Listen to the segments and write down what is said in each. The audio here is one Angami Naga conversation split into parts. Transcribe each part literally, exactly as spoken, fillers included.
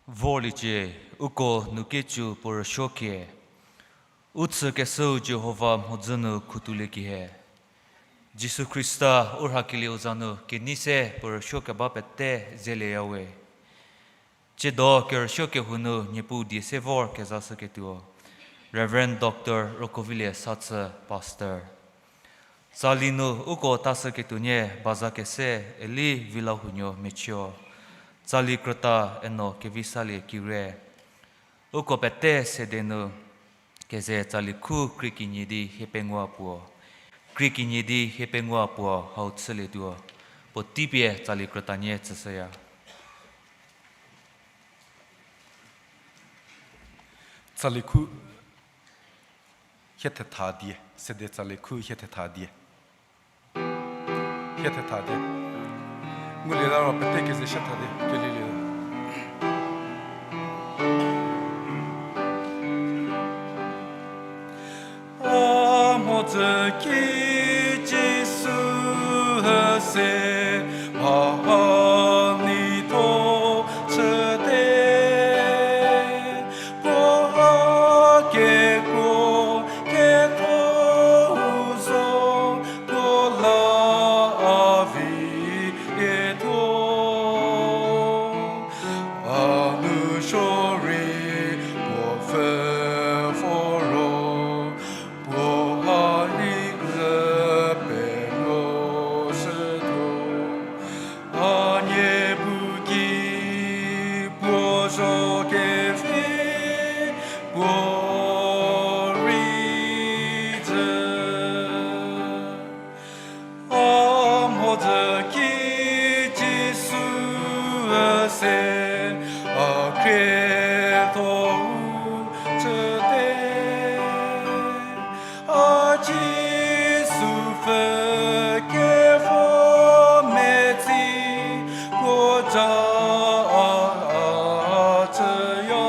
Vorliecie, uko nu kecu puo rüsuokie. U chükeshüu Jihova mhodzü nu khutuliekehe. Jisu Khrista u rhakelieu za nu kenei se puo rüsuokeba pete zelieyawe. Tsiedo kerüsuo kehou nu Niepuu die se vor kezashüketuo, Reverend Doctor Rokovilie Sathü, Pastor. Tsali nu uko tashüketuonie baza kese Eli Vilahounuo Mechio, tsali krüta eno Kevisalie Kire. Uko pete sede nu keze tsali khu krie kenie di hiepengou puo, krie kenie di hiepengou puo hau chülietuo, puotei pie tsali krütanie tsüshüya. Tsali khu hie thetha die, sede tsali khu hie thetha die. Hie thetha die. Ngulieta ro pete keze sha tha di, kelielie. A mhodzü ki Jisu üse, mha ha neitho chüte, puo ha kekuo ketho u zo, puo la a vi lietho. A nu suo rei puo pfü vo ro, puo ha rei lü penuoshütuo. A niebu ki puo zho kevi puo rei dzü. A mhodzü ki Jisu üse, a khrietho u chüte. A Jisu pfü kevo metsi, puo ja a, a chüya.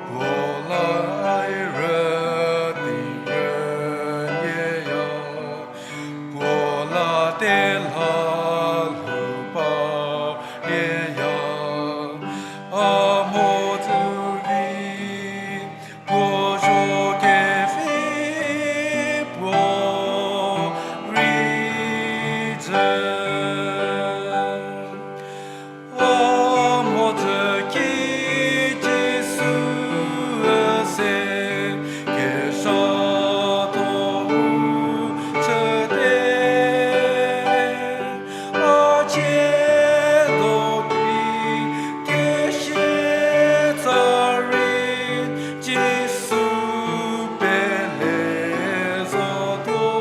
Puo la ai rüdi rünieya, puo la tela lhou palieya, a mhodzü ki puo zho kevi puo rei dzü. A mhodzü ki Jisu üse, kesatho u chüte. A tsiedo ki kesia tsa rei Jisu pele zotuo.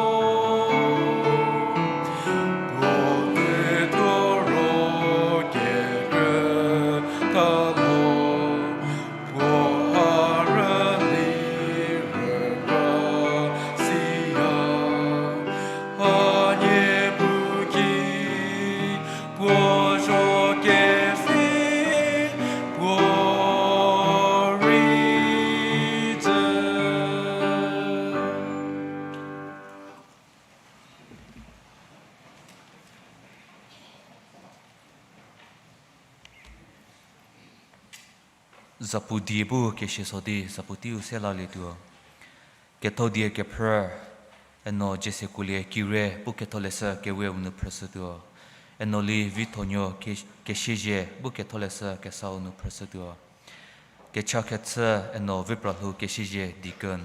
Puo tuo ro kekrüta lo, puo ha rüli rükra siya. A niebu ki puo zho kevi puo rei dzü. Zapu die bu kesia so di zapu teiu se lalietuo. Ketho die kephrü, eno Jese Kuolie Kire bu ketholeshü kewe u nu phrüshütuo. Eno Li Vithonuo ke-, Kesiezie bu ketholeshü kesau nu phrüshütuo. Kecha kechü, eno Vipralhou Kesiezie deacon,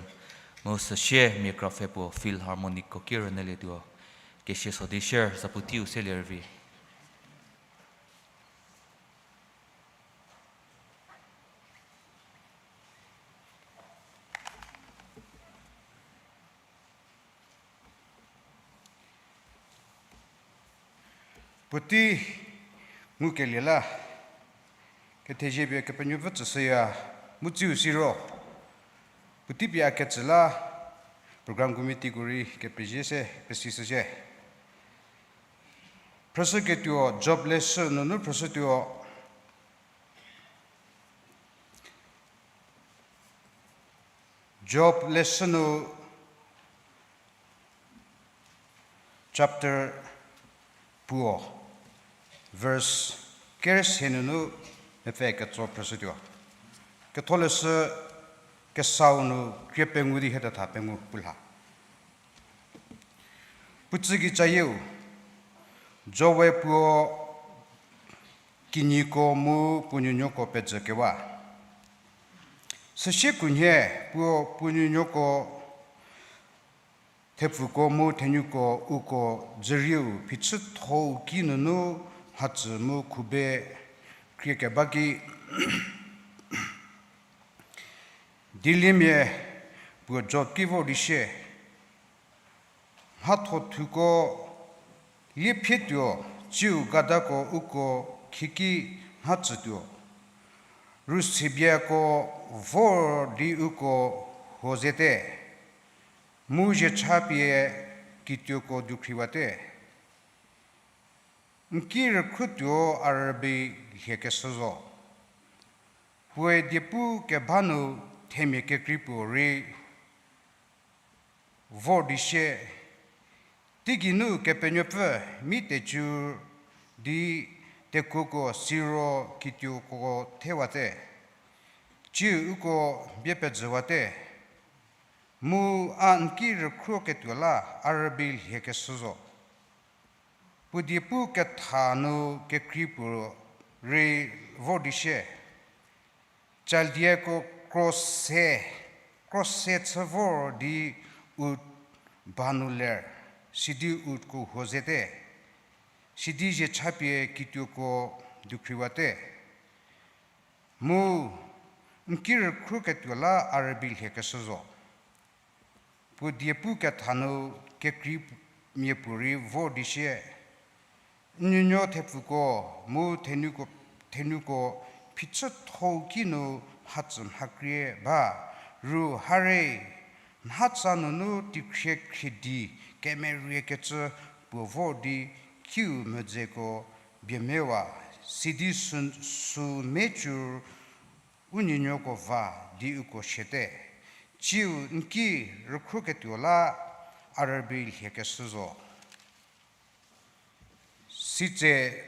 mu süsie mia krapfhe puo Philharmonic ko ki rünyülietuo. Kesia so di sier zapu teiu se lervi. Puotei ngukelie la, kethezie pie Kepenuopfü tsüshüya, mu tsiu siro puotei pie a ketsü la, program committee ko rei kepezie se pesishüzhie. Phrüshüketuo Job leshü nunu phrüshütuo. Job leshü nu chapter puo, verse kerüse nunu mepfü ketso phrüshütuo. Ketholeshü Kesau nu krie pengou di hie tetha pengou pu lha. Puo tsügei cayieu, Joe puo kinyiko mu puo nuonuoko pezhükewa. Süsie khunhie puo puo nuonuoko, thepfuko mu thenuko uko dzürieu phichüthou ki nunu mhatsü mu khube krie keba ki, dieliemia puo Job ki vor di sie, mhatho thuko liephietuo, tsiu gadako uko khieki mhatsütuo. Ru sibiako vor di uko huo zete, mu ziecha pie kituoko dukhriwate. N ki rükhrutuo a rübei lhiekeshü zo. Puoe diepu keba nu themia kekrei puo rei vor di sie, teigei nu Kepenuopfü mi tecü di tekuoko siro kituoko thewate. Tsiu uko bie pezhüwate. Mu a n ki rükhruo ketuo la a rübei lhiekeshü zo. Puo diepu ketha nu kekrei puo rei vor di sie, Chaldeako kro se, kro se chü vor di ut ba nu ler, sidi utko huo zete, sidi ziecha pie kituoko dukhriwate. Mu n ki rükhruo ketuo la a rübei lhiekeshü zo. Puo diepu ketha nu kekreimia puorei vor di sie, n nuonuo thepfuko mu thenuko, thenuko phichüthou ki nu mhatsü mhakrie ba, ru hare, nhatsa nunu teikhrie khriedi kemeriekecü puo vor di kiu medzeko bie mewa, sidi sü, sü mecü u nuonuoko va di uko siate. Tsiu n ki rükhruo ketuo la a rübei lhiekeshü zo. Sitse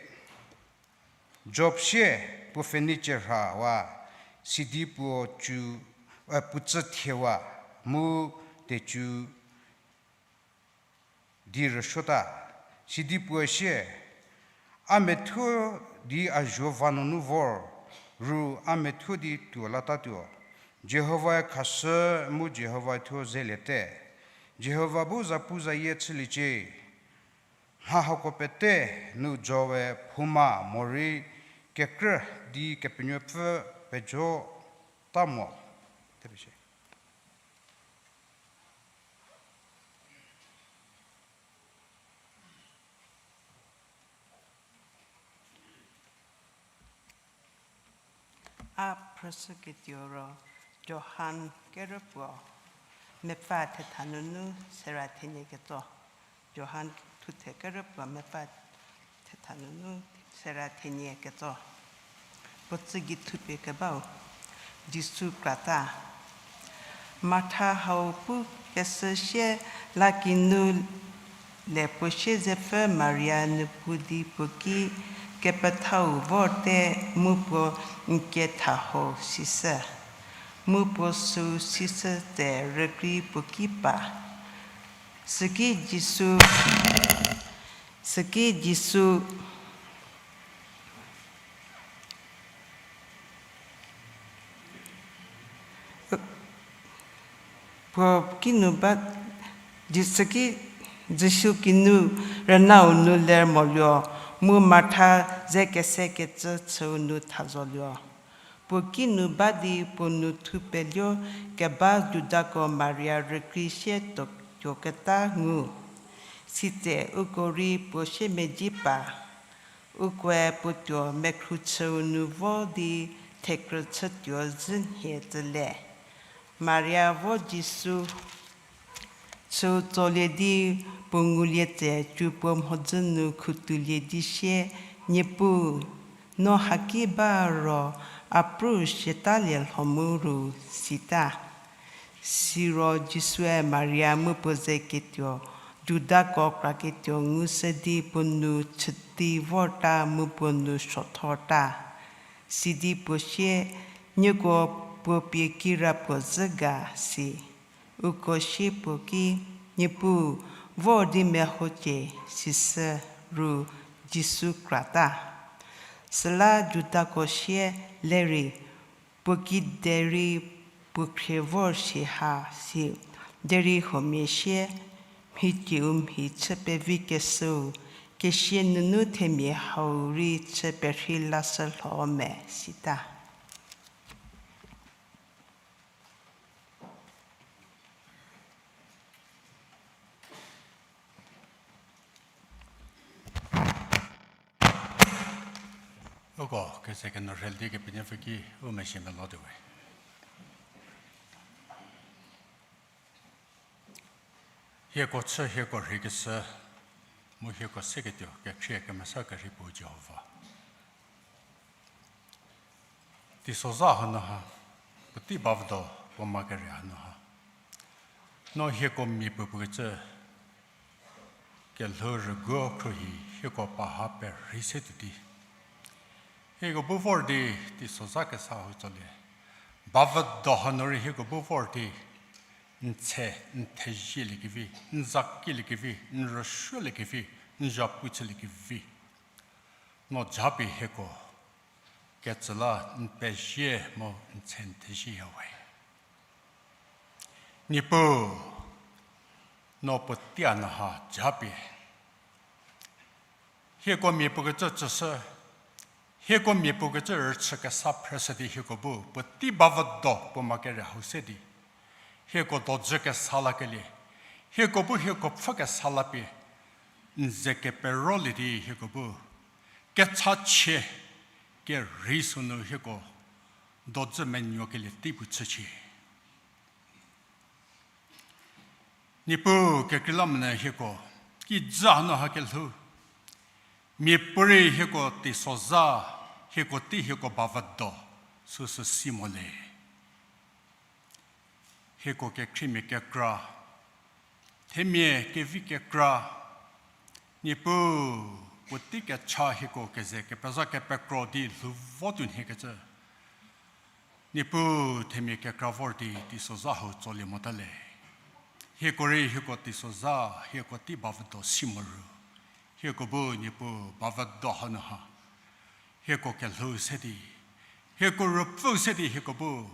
Job sie puo pfhenei cie rhawa, sidi puo cü, e, puo tsü thiewa, mu tecü di rüsuota. Sidi puo sie, a methuo di a zuo va nunu vor, ru a methuo di tuo latatuo. Jihovae khashü mu Jihova thuo zeliete. Jihova bu zapuzayie chüliecie. Mha hako pete nu Job-e phouma morei kekrü di Kepenuopfü pejo ta mo. A phrüshüketuo ro, Johan kerüpuo mepfü thetha nunu sera thenie ketso. Johan thuthe kerüpuo mepfü thetha nunu sera thenie ketso. Puo tsügei thupie kebau, Jisu krata. Martha hau pu keshü sie lakinu le puo sie zepfü Maria nu pu di puo ki kepethau vorte mu puo n ketha ho sishü. Mu puo süu sishü tse rükrei puo ki pa. Süki Jisu, süki Jisu, puo kinu ba, Ji-, süki Jisu kinu rünau nu ler moluo, mu Martha ze kesekecü chüu nu tha zoluo. Puo kinu ba di puo nu thupeluo keba Judako Maria rükrei sie tuo, tuoketa ngu. Sitse uko rei puo siemedzi pa. Ukoe puo tuo mekhru chüu nu vo di thekrü chütuo zhü nhie tsüle. Maria vo Jisu chüu tsolie di puo ngulie tse cü puo mhodzü nu khutulie di sie, Niepuu, no haki ba ro a pru siatalie lho mu ru, sita. Siro Jisue Maria mu puo ze ketuo Judako kraketuo ngushü di puo nou chüdi vorta mu puo nou suothorta. Sidi puo sie, Nieko puo pie kirapuo zhü ga, si. Uko sie puo ki, Niepuu, vor di mehocie, sisü ru Jisu krata. Süla Judako sie, Lerei, puo ki derei puo khrie vor shi ha, si. Derei huomia sie, Mhicieu mhi chü pevikeshüu, kesia nunu themia hau rei chü perhei lashü lho me, sita. Uko keze kenou rhei di Kepenuopfü ki u mezhie melotuo we. Hieko chü hieko rheikeshü, mu hieko seketuo kekhrie kemesa kerhei puo Jihova. Teisozha hanu ha, puotei bavüdo puo ma kere hanu ha, no hieko mia puo puo kecü kelhou rüguo khruohi hieko paha perhei se tuo di. Hieko bu vor di teisozha kesa hu tsolie. Bavüdo hanu rei hieko bu vor di n tse, n thezielie kevi, n za kielie kevi, n rüsuolie kevi, n zhapu chülie kevi. No japie hieko ketsü la n pezie mu n tse n thezie ya we. Niepuu, no puotei hanu ha japie hieko mia puo kecü tsüshü, hieko mia puo kecü rüchü kesa phreshü di hieko bu puotei bavüdo puo ma kere hau se di hieko dojü kesa lakelie, hieko bu hieko pfhü kesa lapie, n ze keperolie di hieko bu kechachie kerhei sünu hieko dojü menuokelie tei puo chücie. Niepuu, kekreilamonyü hieko kijü hanu ha kelhou, miapuorei hieko teisozha, hieko tei hieko bavüdo süsü si mo le. Hieko kekhriemia kekra, themia kevi kekra, Niepuu, puotei kecha hieko keze kepezha kepekro di lhou votuo nhie kecü, Niepuu, themia kekra vor di teisozha hau tsolie mota le. Hieko rei hieko teisozha, hieko tei bavüdo si mo ru, hieko bu Niepuu bavüdo hanu ha hieko kelhou se di, hieko ruopfü se di hieko bu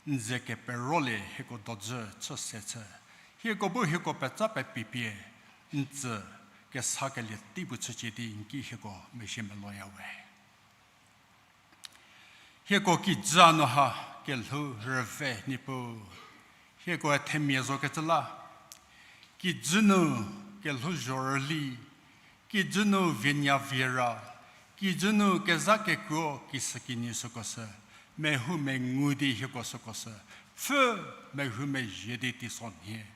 n ze keperolie hieko dojü chü se chü, hieko bu hieko petsa pepipie n tsü kesakelie tei puo chücie di n ki hieko mezhie meloya we. Hieko kijü hanu ha kelhou rüve Niepuu, hieko themia zo kecü la, kijü nu kelhouzho rüli, kijü nu vienya viera, kijü nu kezha kekuo kisükinyi süko sü, mehou mengu di hieko süko sü, pfhü mehou mezhie di teiso nhie.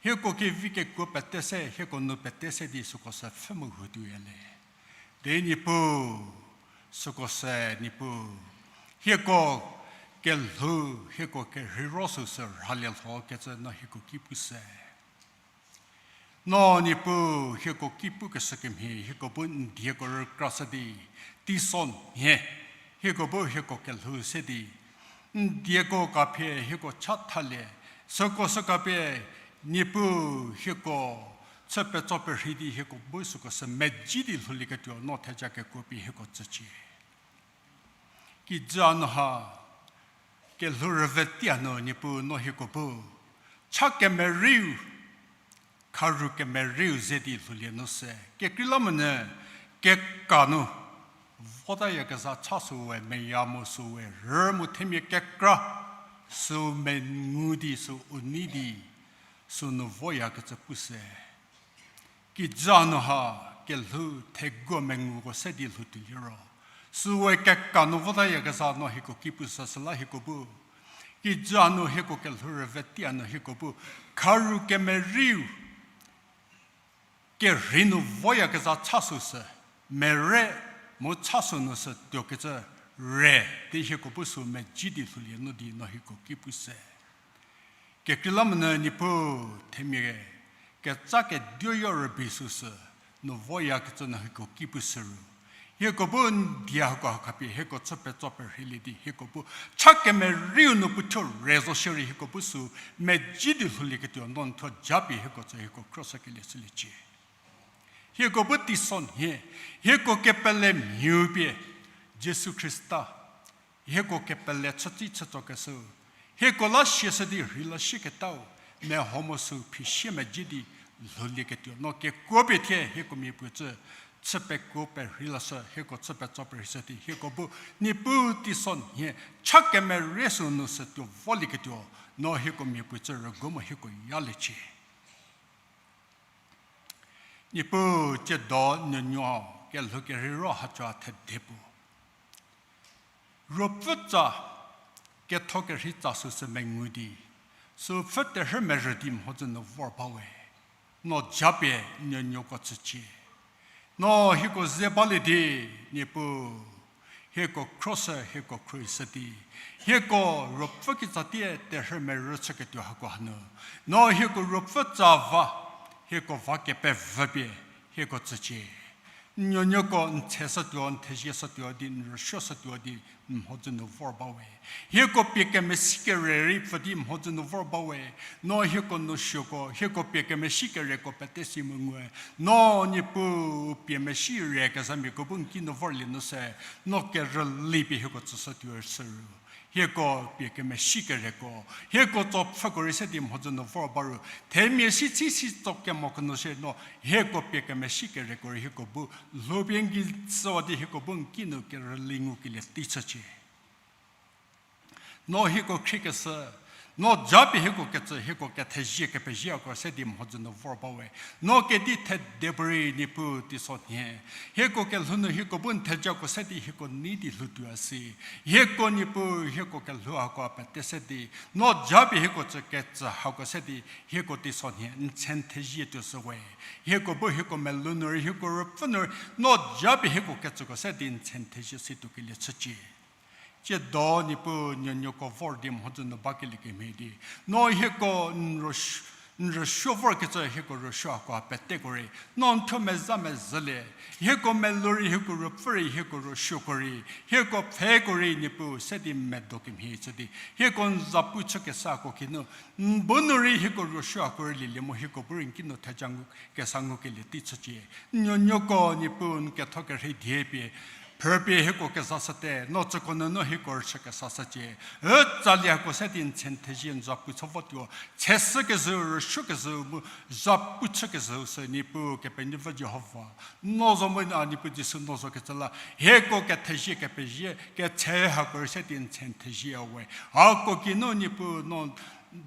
Hieko kevi kekuo pete se, hieko nu pete se di süko sü pfhü mehou tuoya le. Di Niepuu, süko se Niepuu, hieko kelhou, hieko kerheiro süu sü rhalie lho kecü no hieko ki pu se. No Niepuu, hieko ki pukeshü kemhie, hieko bu n dieko rükrashü di, teiso nhie, hieko bu hieko kelhou se di, n dieko kapie hieko chathalie, süko sü kapie, Niepuu, hieko chü petso perhei di hieko bu süko sü medzi di lhoulieketuo no theja kekuo pie hieko tsücie. Kijü hanu ha, kelhou rüve tei hanu Niepuu no hieko bu cha kemerieu, kharu kemerieu ze di lhoulie nu se, kekreilamonyü keka nu votayakezha cha süu we meya mu süu we rü mu themia kekra süu mengu di süu u nei di sünu voyakecü pu se. Kijü hanu ha kelhou theguo menguko se di lhou tuoliro, süu we keka nu votayakezha no hieko ki pu se süla hieko bu kijü hanu hieko kelhou rüve tei hanu hieko bu kharu kemerieu kerhei nu voyakezha cha süu sü, mere mu cha sünu sü tuokecü re di hieko bu süu medzi di lhoulie nu di no hieko ki pu se. Kekreilamonyü Niepuu, themia Ketsa keduoyo rübei süsü, nu voyakecü nu hieko ki pushü ru. Hieko bu n die hako hakhapie, hieko chü petso perheilie di, hieko bu cha kemeriu nu puo thuo re zo shierei hieko bu sü mezhü di lhoulieketuo no n thuo japie hieko tsü hieko kro shükelie shüliecie. Hieko bu teisonhie, hieko kepele mhiu pie, Jisu Khrista, hieko kepele chütsi chütsokeshüu, hieko la siashü di rheila sieketau, meho mo sü phisie mezhü di lhoulieketuo no kekuo pie thie hieko miapuo tsü, chü pekuo perhei lashü, hieko chü petso perheishü di, hieko bu Niepuu teisonhie, cha kemerie sü nu sü tuo volieketuo, no hieko miapuo tsü rüguo mo hieko yaliecie. Niepuu tsiedo nuonuo kelhou kerhei ro hacha thede puo. Ruopfü tsa, ketho kerhei tsa süsü mengu di, sü pfhü terhü merü di mhodzü nu vor ba we, no japie nuonuoko tsücie. No hieko ze balie di, Niepuu, hieko khroshü, hieko khroshü di, hieko ruopfü kitsatie terhü merü chüketuo hako hanu, no hieko ruopfü tsa va, hieko va kepevüpie, hieko tsücie. Nuonuoko n tsheshütuo, n thezieshütuo di, n rüsuoshütuo di, mhodzü nu vor ba we. Hieko pie kemesi kere rei pfü di mhodzü nu vor ba we. No hieko nousuoko, hieko pie kemesi kereko pete si mu ngu. No Niepuu pie mesi re kezhamiako bu n ki nu vorlie nu se, no kerüli pie hieko tsüshütuo shü ru. Hieko pie kemesi kereko, hieko tso pfhüko rei se di mhodzü nu vor ba ru. Themia si tsi si tso kemo kenu se no, hieko pie kemesi kereko rei hieko bu lhoupie n gei tsüwa di hieko bu n ki nu kerüli ngukelie tei chücie. No hieko khriekeshü, no japie hieko ketsü, hieko kethezie kepezieko se di mhodzü nu vor ba we. No kedi thede puorei Niepuu teisonhie, hieko kelhou nu hieko bu n thejako se di hieko nei di lhoutuo si. Hieko Niepuu hieko kelhou hako pete se di, no japie hieko tsü ketsü hako se di, hieko teisonhie n tse n thezie tuo shü we. Hieko bu hieko melou nu rei, hieko ruopfü nu rei, no japie hieko ketsüko se di n tse n thezie si tuokelie chücie. Tsiedo Niepuu nuonuoko vor di mhodzü nu bakelie kemhie di, no hieko n rüs-, n rüsuo vorkecü hieko rüsuo hako peteko rei no n thuo meza mezhülie. Hieko melou rei, hieko ruopfü rei, hieko rüsuoko rei, hieko pfheko rei Niepuu se di medo kemhie chü di, hieko n zapu chükesako kinu, n bu nu rei hieko rüsuo hako rei lielie mu hieko bu rei n ki nu theja ngu kesa ngukelie tei chücie. Nuonuoko Niepuu n ketho kerhei die pie, phrüpie hieko kezashüte, no tsüko nunu hieko rüchü kesashücie. Ü tsalie hako se di n tse n thezie n zapu chü votuo, tsheshükezhü, rüsuokezhü mu zapu chükezhü sü Niepuu Kepenuopfü Jihova, no zo mu a Niepuu Jisu no zo kecü la, hieko kethezie kepezie, ketse hako rei se di n tse n thezie we. Hako kinu Niepuu no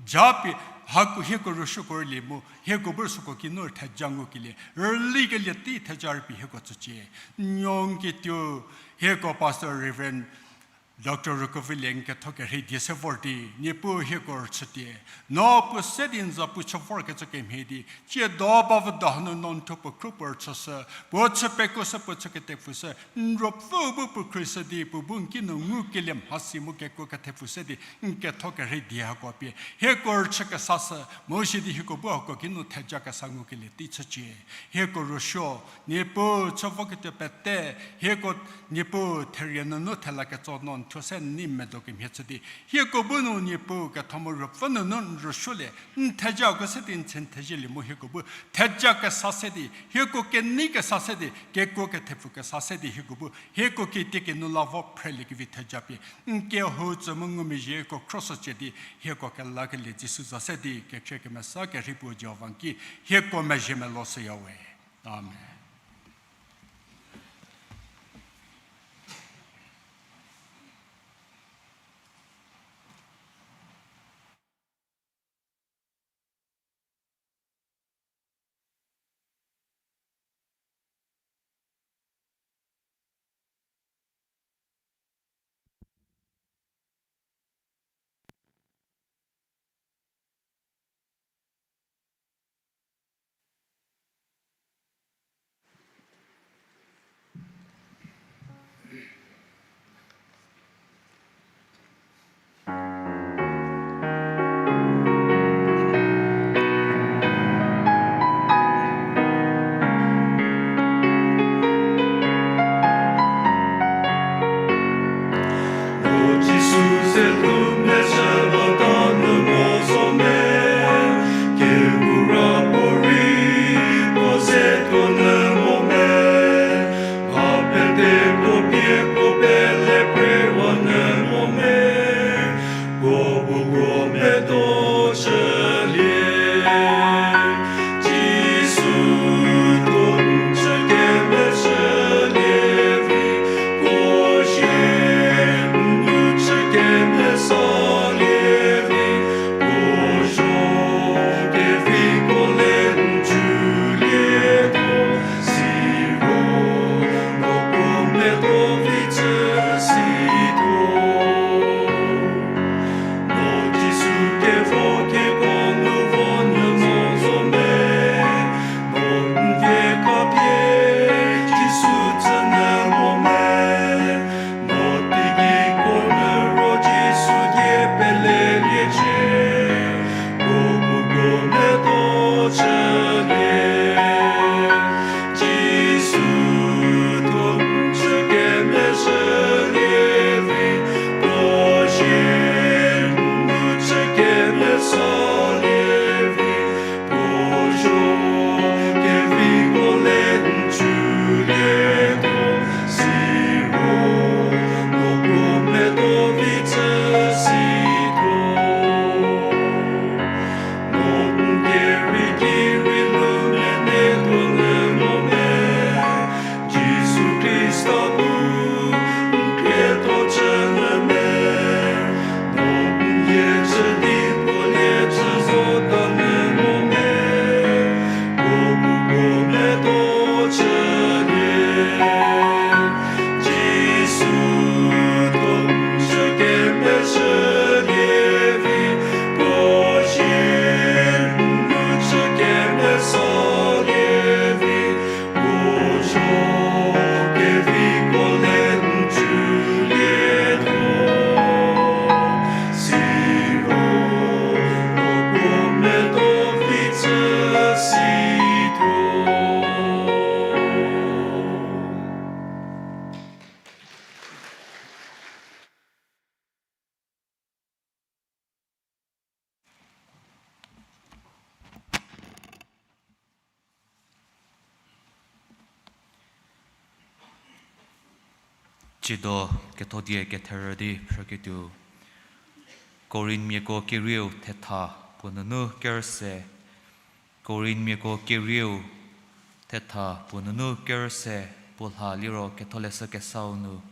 japie, hako hieko rüsuoko rei lie mu, hieko bu rüsuoko kinu theja ngukelie, rülikelie tei theja rüpie hieko tsücie. Nuo n kituo, hieko Pastor Reverend Doctor Rükovilie n ketho kerhei die se vor di, Niepuu hieko rüchütie. No puo se di n zapu chü vorkecü kemhie di, tsiedo bavüdo hanu no n thuo puo khro puo rüchüshü, puo chü pekuoshü, puo chü ketepfushü, n ruopfüu bu puo khrieshü di, puo bu n ki nu ngukelie mhasi mu kekuo kethepfu se di, n ketho kerhei die hako pie hieko rüchü kesashü, mu sidi hieko bu hako kinu theja kesa ngukelie tei chücie. Hieko rüsuo, Niepuu chü voketuo pete, hieko Niepuu therie nunu thela ketso no n thuo se n nei medo kemhie chü di, hieko bu nu Niepuu ketho mu ruopfü nunu n rüsuolie, n thejako se di n tse n thezielie mu hieko bu theja kesa se di, hieko kenei kesa se di, kekuo kethepfu kesa se di hieko bu, hieko kitiekinu la vo phrelie kevi theja pie, n kehou tsü mu ngumezhie hieko khroshücie di, hieko kelakelie Jisu za se di, kekhrie kemesa kerhei puo Jihova n ki, hieko mezhie melo shüya we. Amen. Tsiedo kethodie ketherü di phrüketuo. Korinthmiako kerieu thetha puo nunu kerüse. Korinthmiako kerieu thetha puo nunu kerüse, puo lha liro Ketholeshü Kesau nu,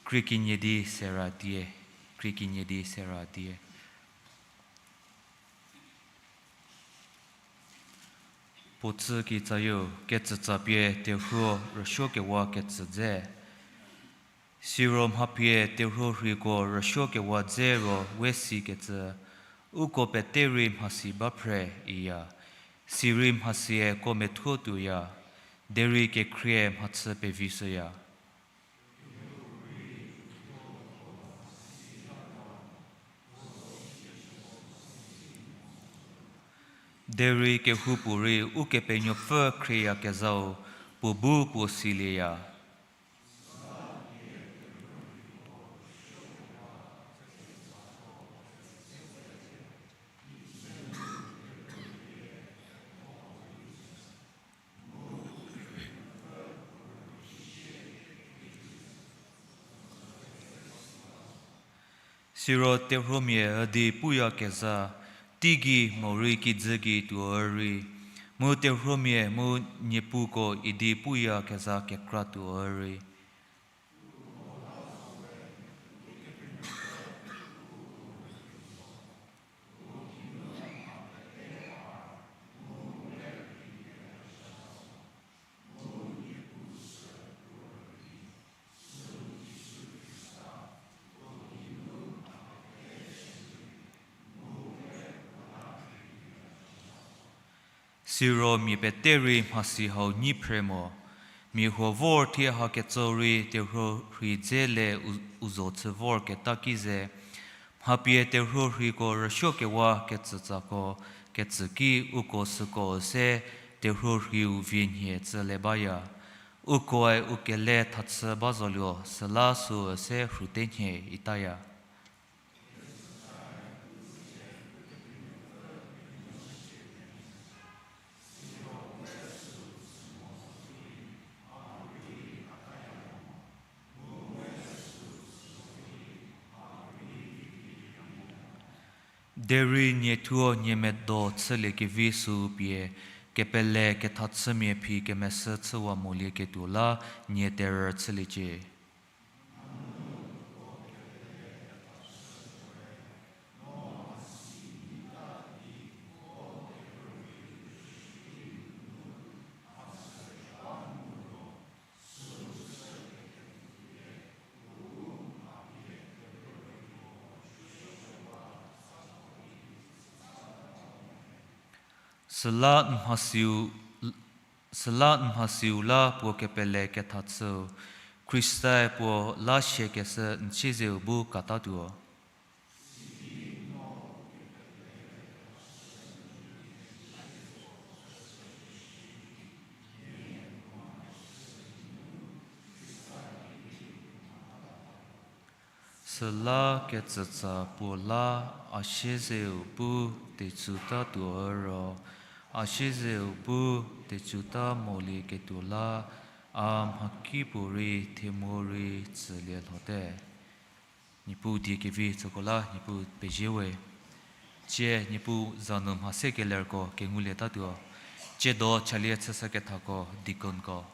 krie kenie di sera die, krie kenie di sera die. Puo tsü kitsayo, ketsütsa pie terhuo rüsuokewa ketsü dze. Siro mha pie terhuo rheiko rüsuokewa dze ro we sikecü, uko pete rei mhasi ba phre iya. Sirei mhasieko methuo tuoya, derei kekhrie mhachü pevishüya. Derei kehoupuorei Ukepenuopfü khrieyakezhau puo bu puo silieya. Siro terhuomia üdi puyakezha, teigei morei kijü gei tuo rei, mu terhuomia mu niepuko idi puyakezha kekra tuo rei. Siro mia pete rei mhasi hau nyi phre mo, mia huo vor thie haketso rei terhuo rhei dze le u, u zo chü vorketa ki ze, mha pie terhuo rheiko rüsuokewa ketsütsako ketsü ki uko süko üse terhuo rheiu vie nhie tsüle baya. Ukoe u kele thachü ba zoluo süla süu üse rhute nhie itaya. Derei nie thuo nie medo chüliekevi süu pie kepele kethachümia phi kemeshü chüwa molieketuo la nie terhü chüliecie. Süla n mhasiu, süla n mhasiu la puo kepele kethachüu, Khristae puo la siakeshü n siezeu bu katatuo. Süla ketsütsa puo la a siezeu bu tetsutatuo ro, a siezeu bu tecuta molieketuo la, a mhakipuorei themorei tsülie lhote. Niepuu die kevi tsüko la Niepuu pezie we. Tsie Niepuu za nu mha se kelerko kengulietatuo. Tsiedo chalie chüshükethako deaconko.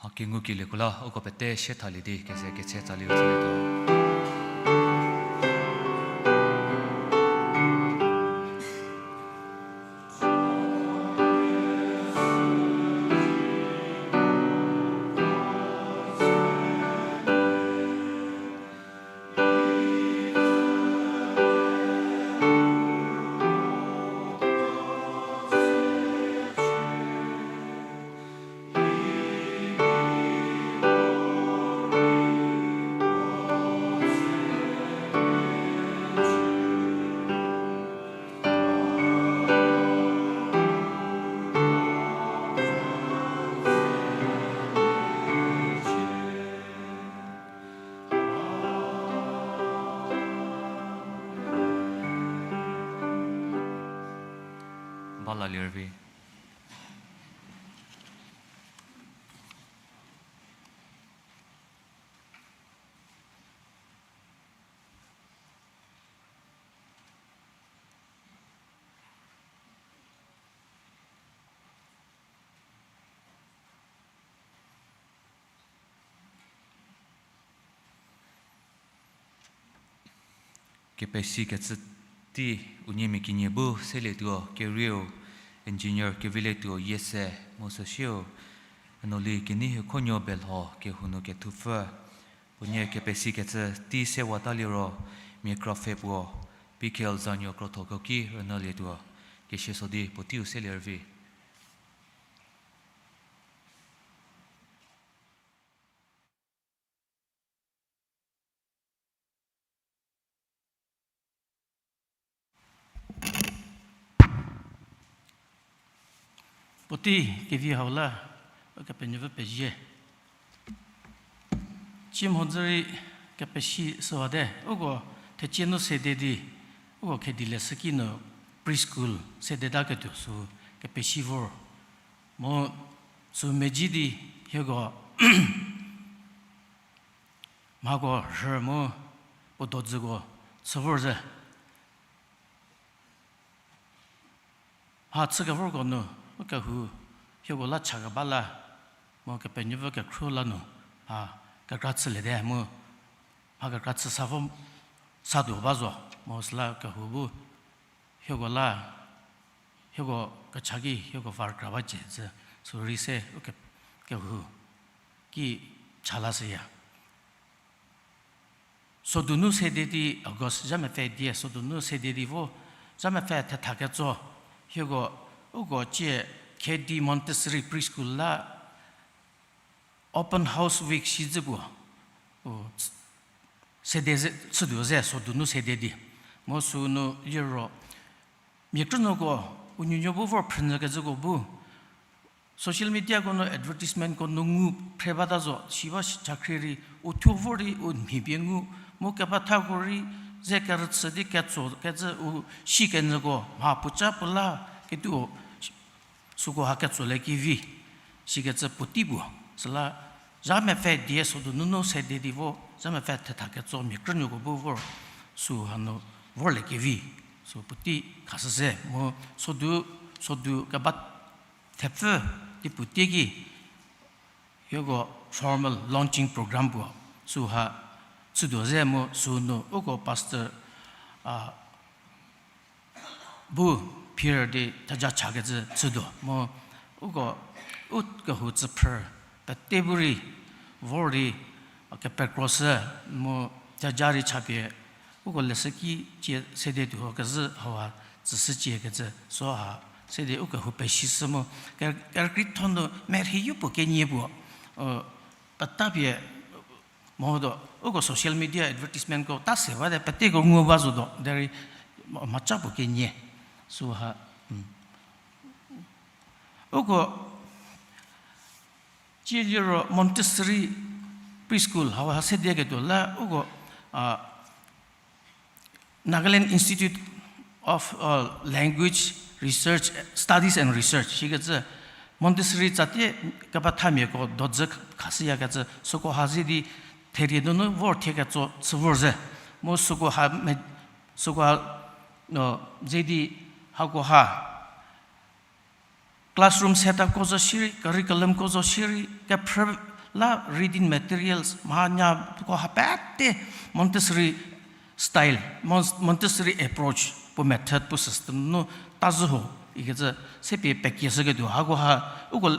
Ha kengukelieko la uko pete sie thalie di keze ketse tsali u tsülietuo. Ba la lervi. Kepesikecü tei unie mia kenie bu selietuo, career engineer kevilietuo Yiese mu süsieu, Enoli Keneihiekhonuo Belho kehou nu kethupfü. Puonie kepesikecü tei sewata liro, mia krapfhe puo, P K L zanuo krotho ko ki rünyülietuo, kesia so di puoteiu selie rüvi. Puotei kevi hau la, Ukepenuopfü pezie. Cie mhodzü rei kepesi süwate, uko thecie nu sede di, uko Khedi leshüki nu preschool sedetaketuo sü kepesi vor. Mu sü medzi di hieko mhako rhü mu puo dodzüko chü vor zhü. Mha chükevorko nu, u kehou hieko la chakeba la, mu Kepenuopfü kekhruo la nu, mha kekra chüliete mu, mha kekra chü sa vo, sa tuo ba zo, mu süla kehou bu, hieko la, hieko kecha ki, hieko va rükra ba cie zhü, sürei se, u ke-, kehou ki cha lashüya. Sodunu sede di August zha mepfü die, sodunu sede di vo, zha mepfü thetha ketso, hieko, uko cie Khedi Montessori Preschool la open house week shi zhü puo, u, sede ze, chütuo ze, sodunu sede di. Mu sünu liro, mia krünuoko, u nuonuo bu vor phrünyü kezhüko bu, social mediako nu advertisementko nu ngu phre bata zo, si ba si chakhrie rei, u thuo vor rei, u mhi pie ngu, mu kebathako rei, ze kerüchü di ketso, kecü u si kenyüko, mha puoca puo la, ketuo, süko ha ketsolie kevi, sikecü puotei puo, süla, zha mepfü die sodu nunu sede di vo, zha mepfü thetha ketso mia krünuoko bu vor, sü hanu vorlie kevi, sü puotei khashü se, mu sodu, sodu keba thepfü di puotei ki, hieko formal launching program puo, süha chütuo ze mu sünu uko pastor, a, bu phir di theja chakecü chütuo mu uko u kehou tsüphrü pete bu rei vor di kepekroshü mu theja rei chapie uko leshüki cie sede tuo kezhü hauha tsüshücie kecü süha sede u kehou pesishü mu ke-, kerükrietho nu merheiu puo kenie puo, u, petapie mo do, uko social media advertisementko ta se bate peteko ngu ba zo do, derei mhaca puo kenie. Süha, uko, cie liro Montessori Preschool hauha sede ketuo la uko, a, Nagaland Institute of, uh, Language Research, Studies and Research, sikecü Montessori tsatie kepethamiako dodzü khashüyakecü süko ha ze di therie nunu vor thie ketso chü vor ze. Mu süko ha me-, süko ha, no, ze di hako ha classroom setupko zo shierei, curriculumko zo shierei, kephrü La reading materials, mhanyako ha pete Montessori style, Mon-, Montessori approach, puo method, puo system nu tazü ho, ikecü, se pie pekieshüketuo, hako ha, uko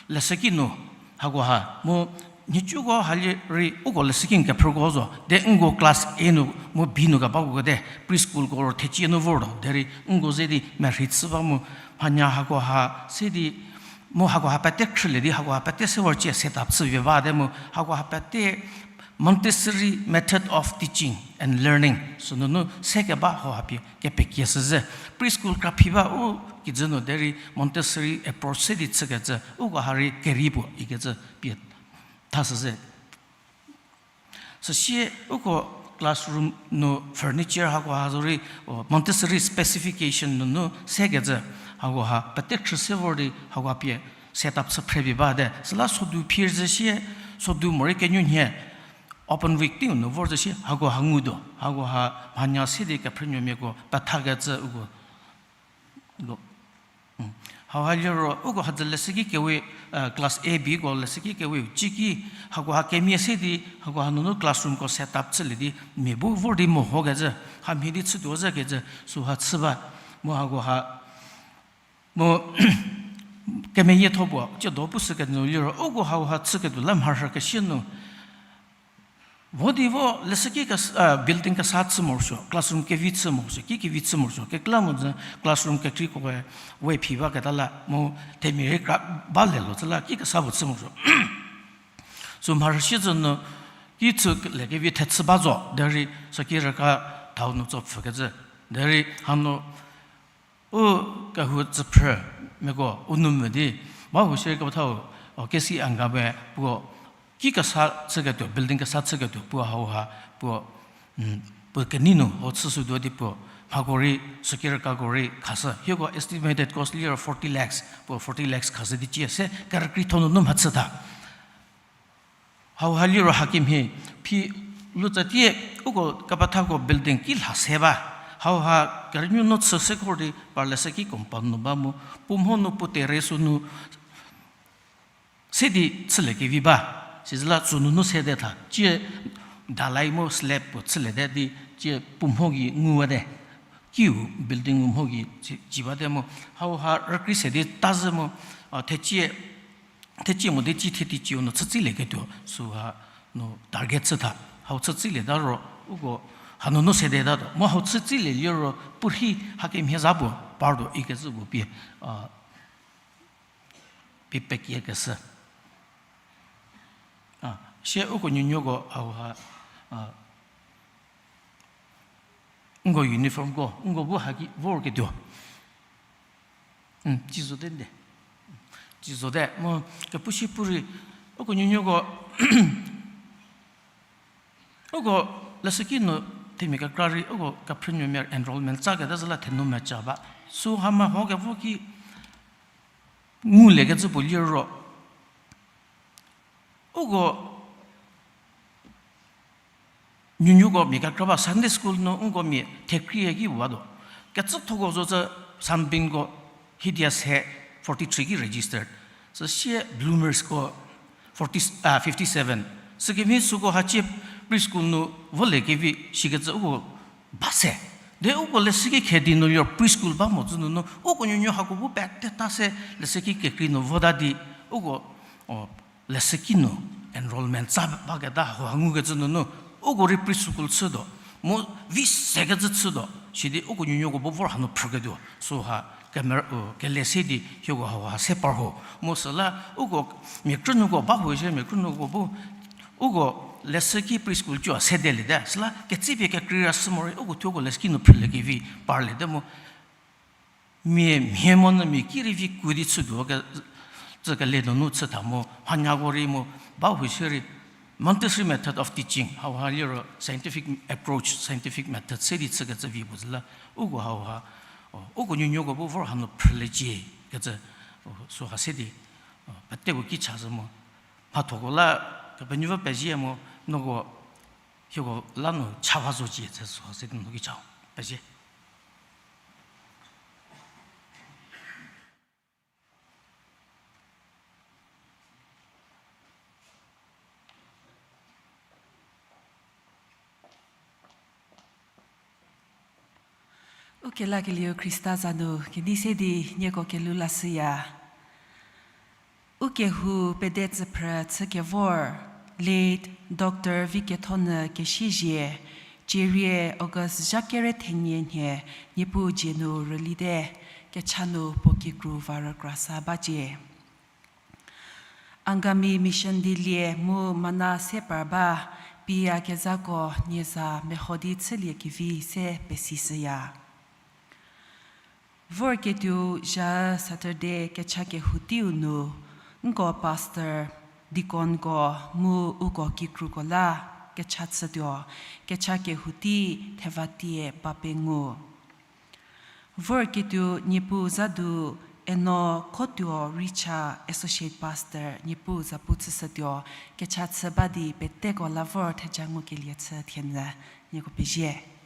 leshüki nu, hako ha, mu nhicuko hali rei uko leshüki n kephrüko zo, de nko class A nu, mu B nu kebako kede, preschool ko ro thecie nu vor do, derei nko ze di merhei chü ba mu, mhanya hako ha, se di, mu hako ha pete khrülie di, hako ha pete se vor cie set up chüpie ba de mu, hako ha pete Montessori method of teaching and learning, sünunu se keba hau ha pie kepekieshü ze. Preschool kraphi ba u kijü nu derei Montessori approach se di chükecü, uko ha rei keri puo ikecü pie thashü ze. Süsie uko classroom nu furniture hako ha zorei, o, Montessori specification nunu sekecü, hako ha pete khrü se vor di hako pie set up chü phrepie ba de. Süla sodu phir zü sie, sodu morei kenuonhie open week teiu nu vor zü sie, hako ha ngutuo, hako ha mhanya se di kephrünuomiako pethakecü uko Hau ha liro, uko hadzü leshüki kewe, class A, B ko leshüki kewe, ciki, hako ha kemia se di, hako hanunu classroom ko set up chülie di, mia bu vor di mehokecü, hamhie di chütuo zhükecü, süha chü ba, mu hako ha, mu, kemeyietho puo, tsiedo pushükenyü liro, uko hau ha chüketuo la mharhü kesie nu, vo di vo, leshüki building kesa chü morosuo, classroom kevi chü morosuo, ki kevi chü morosuo, kekreilamonyü classroom kekreiko we phi baketa la, mu themia rei kra ba lelo tsü la, ki kesa puo chü morosuo. Sü mharhü siezü nu, ki chülie kevi thechü ba zo, derei süki rüka thau nu tso pfhükecü, derei hanu u kehou tsüphrümiako u nu mvü di, ba hu shierei kepethau, o, kesi Angame puo, ki kesa chüketuo, building kesa chüketuo, puo hau ha, puo, puo kenei nu hau chüshütuo di puo, mhako rei, süki rükako rei khashü. Hieko estimated cost liro forty lakhs, puo forty lakhs khashü di cie se, kerükrietho nunu mhachüta. Hau ha liro hakemhie, phi lutsatie, uko kepethako building ki lha se ba. Hau ha kerünuo nu chü se khor di parleshüki compound nu ba mu, puo mho nu puo terrace nu se di chülie kevi ba. Sizüla tsünunu sede tha, cie dalai mu slab puo chüliete di, cie puo mho gei nguwate. Kiu building u mho gei ci, ci bate mu, hau ha rükrie se di tazü mu, a, thecie thecie mo di ci thie ticiu nu chütsilieketuo, süha nu target chütha. Hau chütsilieta ro, uko hanunu sedetatuo. Mu hau chütsilie liro, puorhi hakemhie za puo, partuo ikecü puo pie, a, pie pekiekeshü. A, sie uko nuonuoko hau ha, a, nko uniformko, nko bu haki vorketuo. Ci zote nde. Ci zote, mu kepu si pu rei, uko nuonuoko, uko leshüki nu themia kekra rei, uko kephrünuomia enrollment tsaketa zü la thenu meca ba. Sü ha meho kevo ki nguliekecü puo liro, uko nuonuoko mia kekra ba Sunday school nu nko mia thekrie ki watuo. Kecüthoko zo tsü Sunbeamko hidia se forty three ki registered. Süsie Bloomersko forty, a, fifty seven. Sükemhie süko hacie preschool nu volie kevi shikecü uko ba se. De uko leshüki khedi nu yo preschool ba mo tsü nunu uko nuonuo hako bu peteta se leshüki kekrei nu vota di uko, o, leshüki nu enrollment tsa baketa hau ha ngukecü nunu, uko rei preschool chütuo, mu vi sekecü chütuo, sidi uko nuonuoko bu vor hanu phrüketuo, süha kemer, u, kele se di hieko hau ha se par ho. Mu süla uko mia krünuoko ba hu shie mia krünuoko bu, uko leshüki preschool cü sedeliete, süla ketsipie kekreira shü morei uko thuoko leshüki nu phrüliekevi parliete mu, mia mhie monyü mia ki rei vi ku di chütuo ke, tsü kele nunu chütha mu, mhanyako rei mu, ba hu shierei, Montessori method of teaching, hau ha liro scientific approach, scientific method se di chükecü vi puo zü la, uko hau ha, o, uko nuonuoko bu vor hanu phrüliecie kecü, o, süha se di, o, peteko ki cha zhü mu, mhathoko la, Kepenuopfü pezie mu, noko, hieko la nu chawa zocie cü süha se di noko ki chau. Pezie. Kelakelieu Khrista za nu kenei se di nieko kelhou lashüya. U kehou pede tsüphrü chükevor, late Doctor Vikethonyü Kesiezie, cierie August zha kere thenie nhie, Niepuu dzie nu rülite, kecha nu puo kikru va rükrasa bacie. Angami Mission dilie mu mana se par ba, piyakezhako nie za meho di chülie kevi se pesishüya. Vorketuo zha Saturday kecha kehou teiu nu, nko pastor, deaconko mu uko kikruko la kecha chütuo, kecha kehou tei theva tie ba pengu. Vorketuo Niepuu za du, Eno Khotuo Richa, Associate Pastor, Niepuu zapu chüshütuo, kecha chü ba di peteko la vor theja ngukelie chü thienyü, nieko pezie.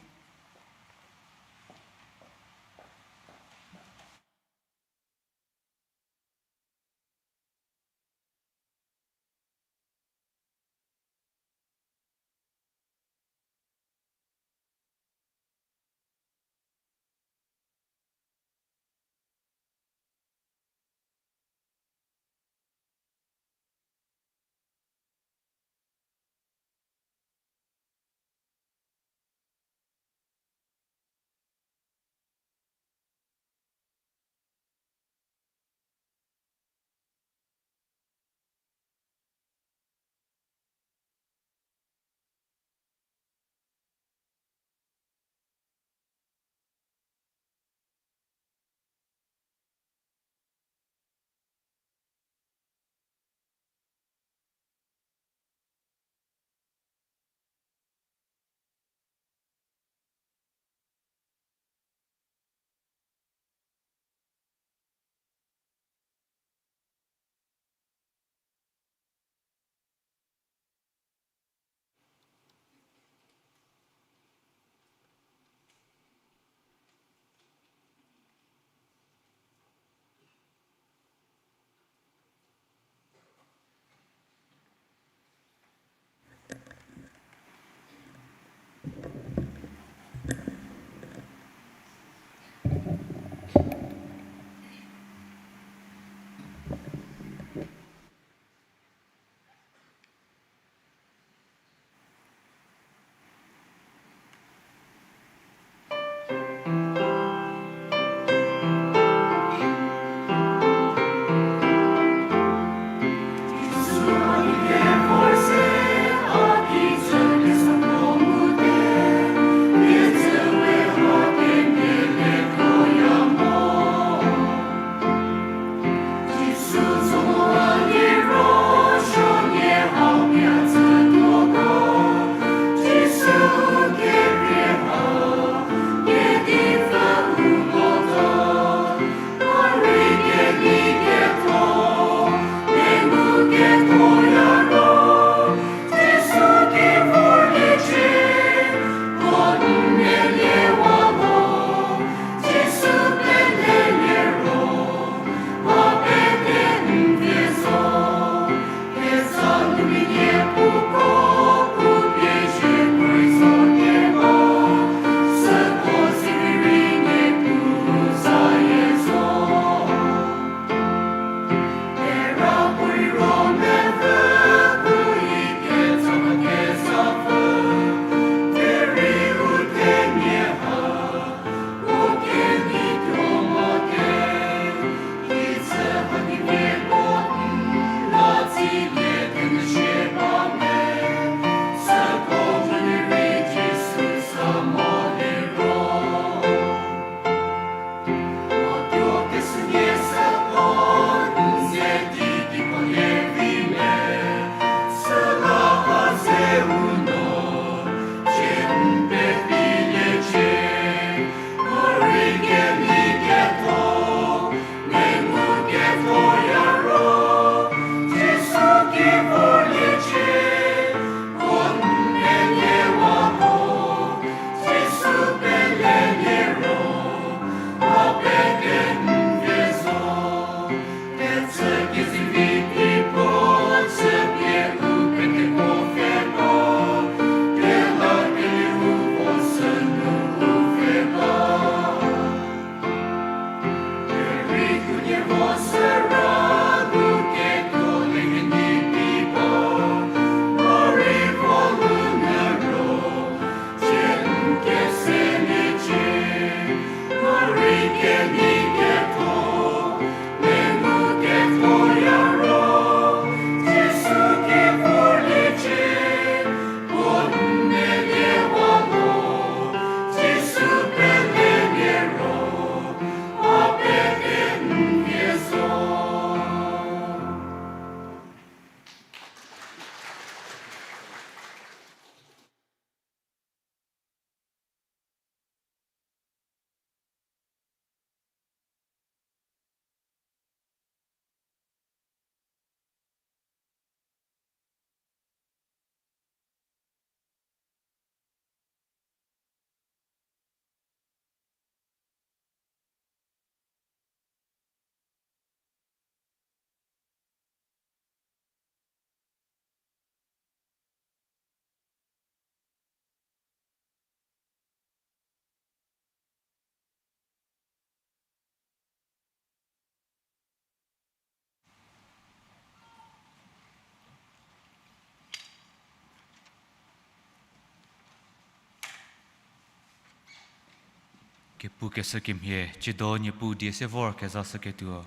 Kepukeshü kemhie, tsiedo Niepuu die se vor kezashüketuo,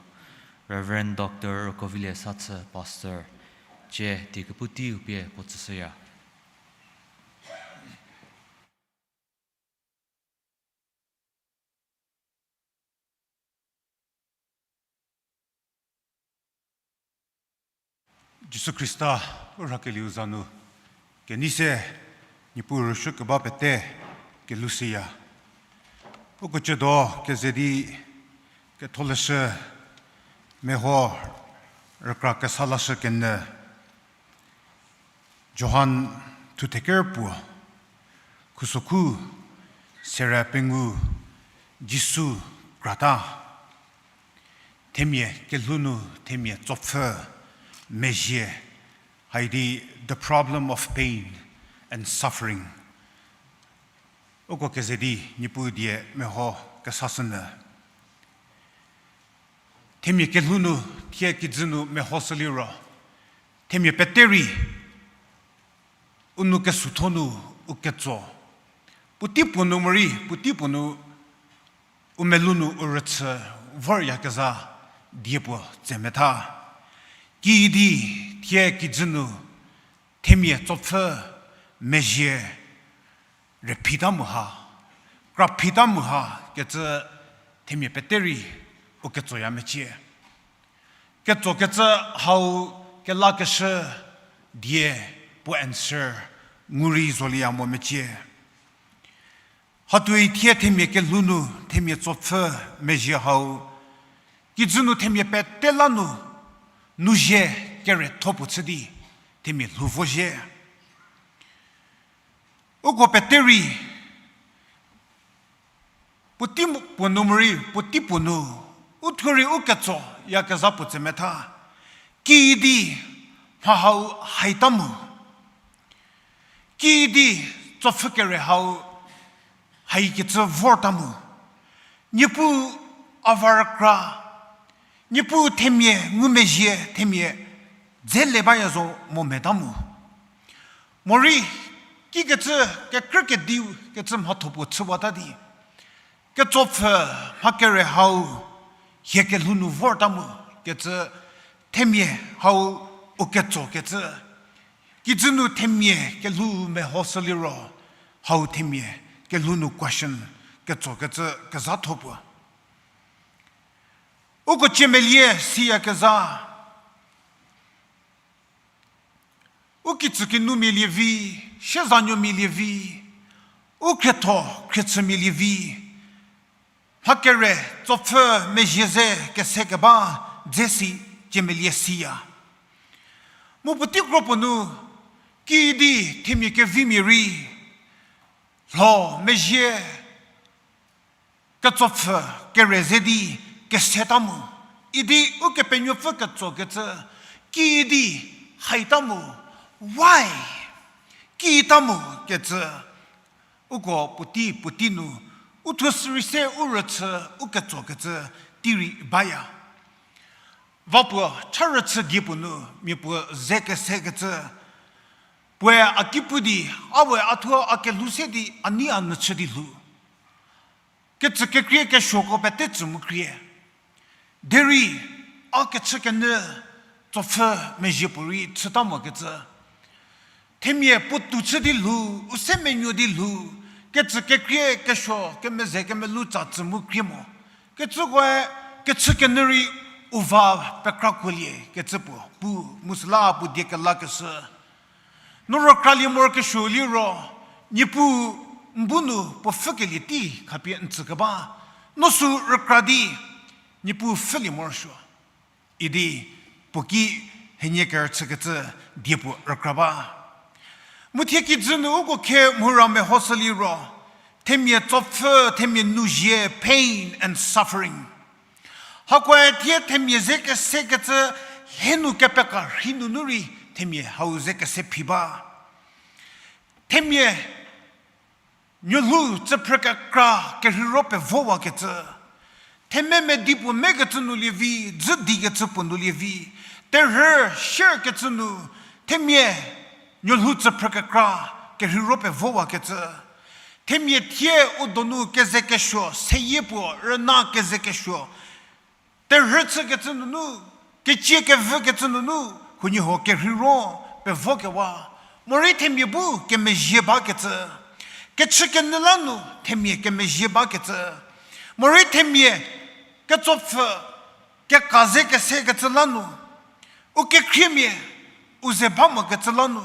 Reverend Doctor Rükovilie Sathü, Pastor, cie die kepu teiu pie puo tsüshüya. Jisu Khrista u rhakelieu za nu kenei se Niepuu rüsuo keba pete kelushüya. Uko tsiedo keze di Ketholeshü meho rükra kesa lashü kenyü. Johan thutheker puo, khusokhu sere pengou, Jisu krata. Themia kelhou nu themia tsopfü mezhie, haidi the problem of pain and suffering. Uko keze di Niepuu die meho kesashünyü. Themia kelhou nu thie kijü nu mehoshü liro, themia pete rei u nou kesutho nu u ketso, puotei puo nu morei puotei puo nu u melou nu u rüchü voryakezha die puo tsemetha. Kiüdi thie kijü nu themia tsopfü mezhie rüphita mu ha, kraphita mu ha kecü themia pete rei u ketsoya mecie. Ketsokecü hau kelakeshü die puo answer ngu rei zolieya mo mecie. Hatuoi thie themia kelhou nu themia tsopfü mezhie hau, kijü nu themia pete la nu, nu zhie keretho puo chü di themia lhou vozhie. Uko pete rei puotei puo nu morei puotei puo nu, u thuo rei u ketsoyakezha puo tsemetha. Kiüdi mha hau haita mu, kiüdi tsopfü kere hau haikecü vorta mu, Niepuu a va rükra, Niepuu themia ngumezhie themia dze le baya zo mo meta mu, morei kikecü kekrü kediu kecü mhatho puo chüwata di, ketsopfü mha kere hau hie kelhou nu vorta mu kecü, themia hau u ketsokecü, kijü nu themia kelhou mehoshü liro, hau themia kelhou nu question ketsokecü kezhatho puo. Uko ciemelie siyakezha, u kitsükinumia lievi, siezanuomia lievi, u khrietho khriechümia lievi, mha kere tsopfü mezhie ze kese keba dze si ciemelie siya. Mu puotei kro puo nu, kiüdi themia kevimia rei lho mezhie ketsopfü kere ze di keseta mu, idi Ukepenuopfü ketsokecü, kiüdi haita mu, why? Kiüta mu kecü, uko puotei puotei nu, u thuo sürei se u rüchü, u ketsokecü, tei rei baya. Va puo cha rüchü die puo nu mia puo ze kesekecü, puoe a ki pu di, a we a thuo a kelhou se di a nei a nyü chü di lhou. Kecü kekrie kesuoko pete tsü mu krie. Derei a kechü kenyü tsopfü mezhie puorei chüta mokecü, themia puotou chü di lhou, u se menuo di lhou, kecü kekrie kesuo kemeze kemelou tsa tsü mu krie mo. Kecükoe kechü kenyü rei u va pekrakuolie kecü puo pu, mu süla puo die kelakeshü. No rükralie morokesuo liro, Niepuu n bu nu puo pfhükelie tei khapie n tsükeba, no sü rükra di Niepuu pfhülie morosuo, idi puo ki henie kerüchükecü die puo rükra ba. Mu thie kijü nu uko khe mhura mehoshü liro, themia tsopfü, themia nuzie, pain and suffering. Hakoe thie themia ze kesekecü, lhe nu kepeka rhi nunu rei themia hau ze kese phi ba. Themia nuolhou tsüphrü kekra kerheiro pevowakecü, themia medi puo mekecü nu lievi, dzü dikecü puo nu lievi, terhü share kecü nu, themia nuolhou tsüphrü kekra kerheiro pevowakecü, Themia thie u donu kezekesuo, seyie puo rüna kezekesuo, terhü chükecü nunu, kecie kevükecü nunu, huoniehuo kerheiro, pevokewa. Morei themia bu kemezhie bakecü. Kechükenyü la nu themia kemezhie bakecü. Morei themia ketsopfü, keka ze kesekecü la nu, u kekhriemia, u ze ba mokecü la nu,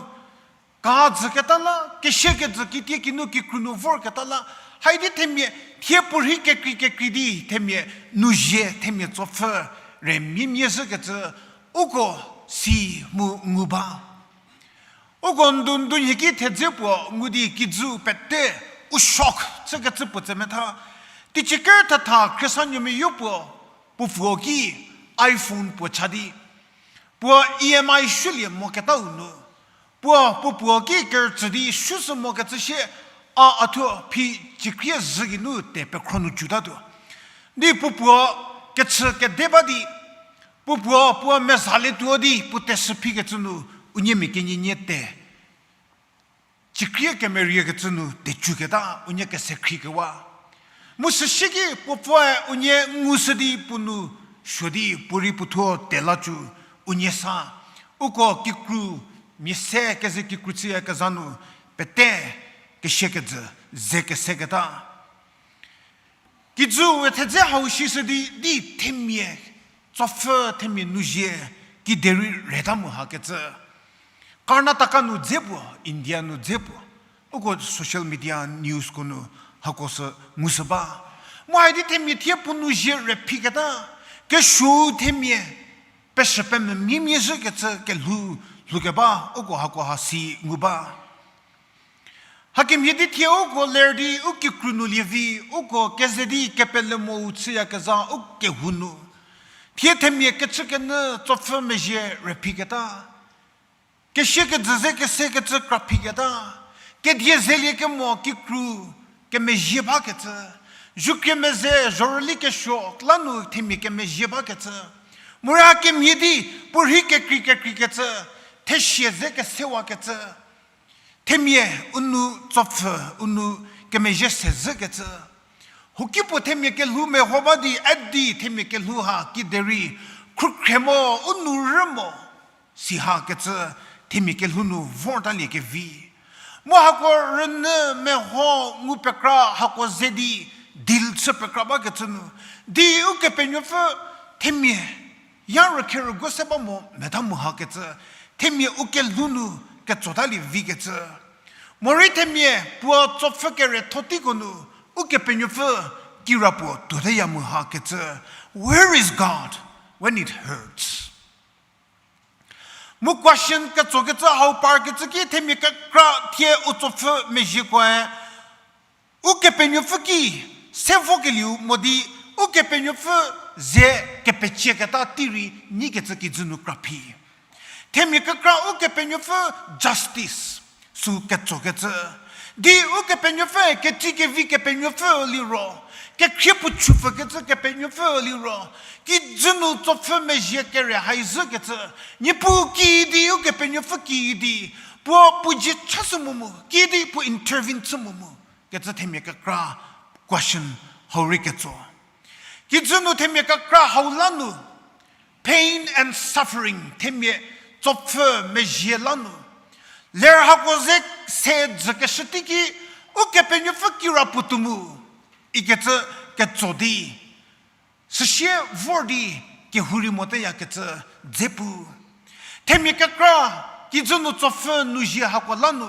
ka dzüketa la, kesiekejü kitie kinu kikru nu vorketa la, haidi themia, thie puorhi kekrei kekrei di themia, nuzie themia tsopfü, re miemie zhükecü, uko si mu ngu ba. Uko ndu ndu nhie ki thedze puo ngu di kijü pete, u shock chükecü puo tse metha. Teicie ker thetha khriesanuomia yo puo, puo puo ki iPhone puo cha di, puo E M I shülie moketau nu, puo puo puo ki kerütsü di shüsü mokecü sie, a a thuo phi ciekrie zhü geinu te pekhro nu cutatuo. Di puo puo kechü kede ba di, puo puo puo mezalietuo di puo tesü phikecü nu, unie mia kenie nie te ciekrie kemeriekecü nu tecüketa unie kese khriekewa. Mu süsie ki puo puoe unie ngushü di puo nu suo di puorei puo thuo te la cü unie sa. Uko kikru, mia se keze kikru chüyakezha nu pete kesiekejü ze keseketa. Kijüu we thedze hau shishü di, di themia, tsopfü themia nuzie, kiderei reta mu hakecü. Karnataka nu dze puo, India nu dze puo. Uko social media newsko nu hako sü ngushü ba. Mu haidi themia thie puo nuzie rephiketa, kesuou themia, peshü pemvü miemie zhükecü kelhou, lhoukeba, uko hako ha si ngu ba. Hakemhie di thie uko ler di u kikru nu lievi, uko keze di kepele mou chüyakezha u kehou nu. Thie themia kechükenyü tsopfü mezhie rephiketa. Kesiekejü ze kesekecü kraphiketa. Kedie zelie kemo kikru kemezhie bakecü. Zhukrie meze zhorüli kesuo la nu themia kemezhie bakecü. Morei hakemhie di puorhi kekrei kekreikecü. Thesie ze kesewakecü. Themia u nou tsopfü, u nou kemezhie se zhükecü. Hoki puo themia kelhou meho ba di, a di themia kelhou ha kiderei, khrükhre mo, u nou rü mo, si hakecü, themia kelhou nu vortalie kevi. Mu hako rünyü meho ngu pekra hako ze di, deal chü pekra bakecü nu. Di Ukepenuopfü themia ya rükherügo se ba mo meta mu hakecü, themia u kelhou nu ketsotalie vikecü. Morei themia puo tsopfü keretho teiko nu, Ukepenuopfü kirapuo tuoteya mu hakecü. Where is God when it hurts? Mu question ketsokecü hau parkecü ki themia kekra thie u tsopfü mezhiekoe, Ukepenuopfü ki se vokelieu mo di, Ukepenuopfü ze kepecieketa tei rei nyikecü kijü nu kraphi. Themia kekra Ukepenuopfü justice sü ketsokecü. Di Ukepenuopfü ketei kevi Kepenuopfü liro, kekhrie puo chupfükecü Kepenuopfü liro, kijü nu tsopfü mezhie kere hai zhükecü, Niepuu kidi Ukepenuopfü kidi, puo puo dzie chashü mo mu, kidi puo intervene chü mo mu, kecü themia kekra question hau rei ketso. Kijü nu themia kekra hau la nu, pain and suffering, themia tsopfü mezhie la nu, ler hako ze se dzükeshü teiki, Ukepenuopfü kirapuo tuo mu, ikecü ketso di, süsie vor di kehou rei moteyakecü dze pu. Themia kekra, kijü nu tsopfü nuzie hako la nu,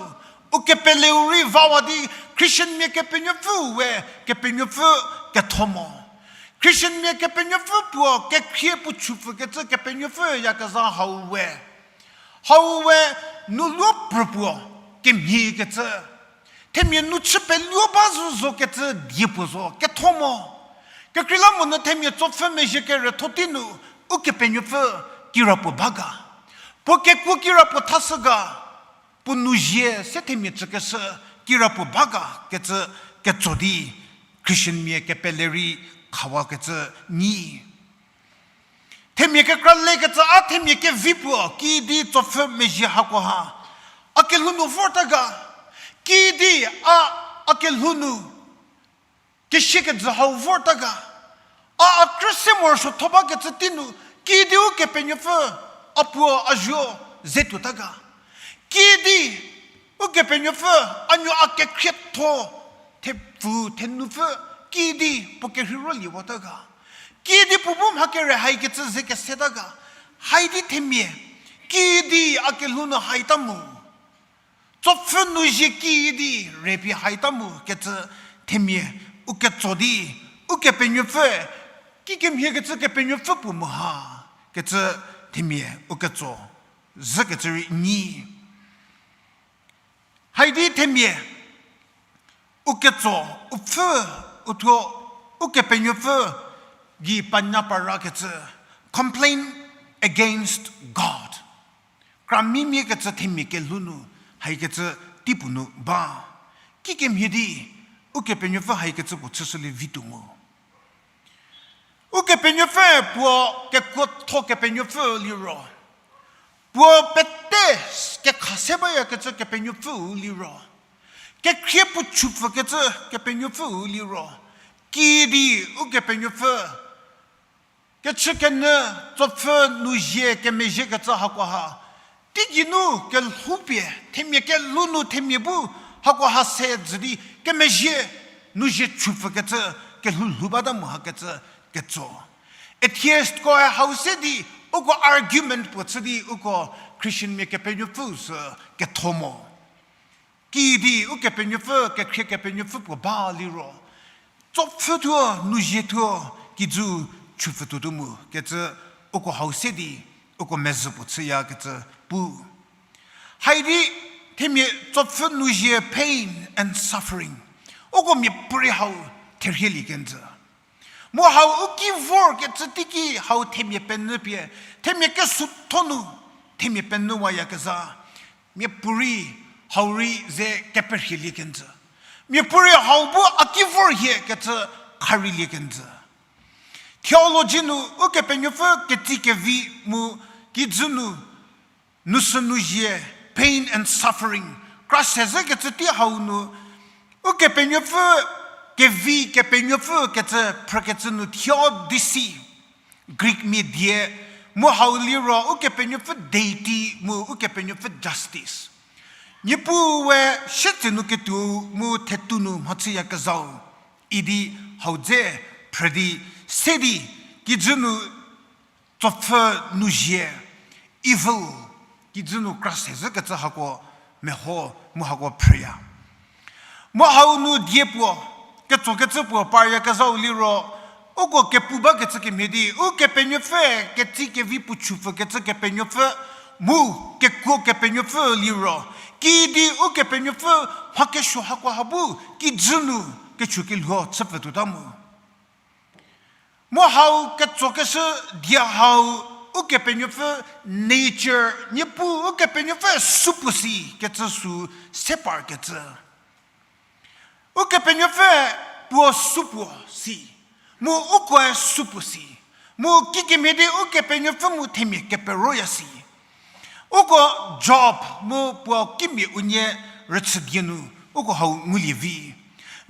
u kepeleu rei vawa di Christianmia Kepenuopfüu we Kepenuopfü ketho mo. Christianmia Kepenuopfü puo kekhrie puo chupfükecü Kepenuopfü yakezha hau we. Hau we nu luo prü puo kemhiekecü. Themia nu chü peluo ba zo zokecü die puo zo ketho mo. Kekreilamonyü themia tsopfü mezhie keretho tei nu Ukepenuopfü kirapuo ba ga. Puo kekuo kirapuo thashü ga. Puo nuzie se themia tsükeshü kirapuo ba ga kecü ketso di Christianmia kepele rei khawakecü nyi. Themia kekra lekecü a themia kevi puo kidi tsopfü mezhie hako ha. A kelhou nu vorta ga. Kidi a, a kelhou nu, kesiekejü hau vorta ga. A, a krü se morosuotho bakecü tei nu, kiüdi Ukepenuopfü, a puo a zuo ze tuota ga. Kiüdi Ukepenuopfü, a nuo a kekhrietho, thepfu, thenupfü, kiüdi puo kerhei roliewata ga. Kiüdi puo bu mha kere haikecü ze keseta ga. Haidi themia, kiüdi a kelhou nu haita mu. Tsopfü nu zie kiüdi repie haita mu kecü themia u ketso di, Ukepenuopfü, kikemhie kecü Kepenuopfü puo mu ha, kecü themia u ketso, zhükecü rei nyi. Haidi themia, u ketso, u pfü, u thuo, Ukepenuopfü gei panya parakecü, complain against God. Kramimia kecü themia kelhou nu, haikecü teipuo nu ba. Kikemhie di, Ukepenuopfü haikecü puo chüshülie vituo mu. Ukepenuopfü puo kekuotho Kepenuopfü liro. Puo pete kekha se bayakecü Kepenuopfüu liro. Kekhrie puo chupfükecü Kepenuopfüu liro. Kiüdi Ukepenuopfü kechükenyü tsopfü nu zie kemezhiekecü hakoha. Teigei nu kelhoupie, themia kelhou nu themia bu hakoha se jü di kemezhie nu zie chupfükecü kelhou lhou bata mu hakecü ketso. Atheistkoe hau se di uko argument puo chü di uko Christianmia Kepenuopfü sü ketho mo. Kiüdi Ukepenuopfü, kekhrie Kepenuopfü puo ba liro. Tsopfü thuo, nu zie thuo, kijü chupfü tuotuo mu, kecü uko hau se di, uko mezhü puo chüyakecü pu. Haidi, themia tsopfü nu zie pain and suffering. Uko miapuorei hau therhielie kenjü. Mu hau u ki vorkecü teiki hau themia penyü pie, themia kesuotho nu, themia penyü wayakezha. Miapuorei hau rei ze keperhielie kenjü. Miapuorei hau bu a ki vor hiekecü kharielie kenjü. Theology nu Ukepenuopfü ketsi kevi mu kijü nu, nu sü nu zie, pain and suffering, kra sezhükecü tei hau nu, Ukepenuopfü kevi, Kepenuopfü kecü phrükecü nu theodicy, Greek mia die, mu hau liro Ukepenuopfü deity mu Ukepenuopfü justice. Niepuue sietsenu ketuou mu thetu nu mhachüyakezhau idi hau dze phrü di se di kijü nu tsopfü nu zie, evil, kijü nu kra sezhükecü hako meho mu hako phrüya. Mu hau nu die puo, ketsokecü puo paryakezhau liro, uko kepu bakecü kemhie di, Ukepenuopfü, ketsi kevi puo chupfükecü Kepenuopfü, mu kekuo Kepenuopfü liro, kiüdi Ukepenuopfü mha kesuo hako ha bu kijü nu kechu kelhuo chüpfü tuota mu. Mu hau ketsokeshü die hau Ukepenuopfü nature, Niepuu Ukepenuopfü supuo si kecü sü se parkecü. Ukepenuopfü puo supuo si, mu ukoe supuo si, mu kikemhie di Ukepenuopfü mu themia keperoya si. Uko Job mu puo kimia unie rüchü die nu uko hau ngulie vi.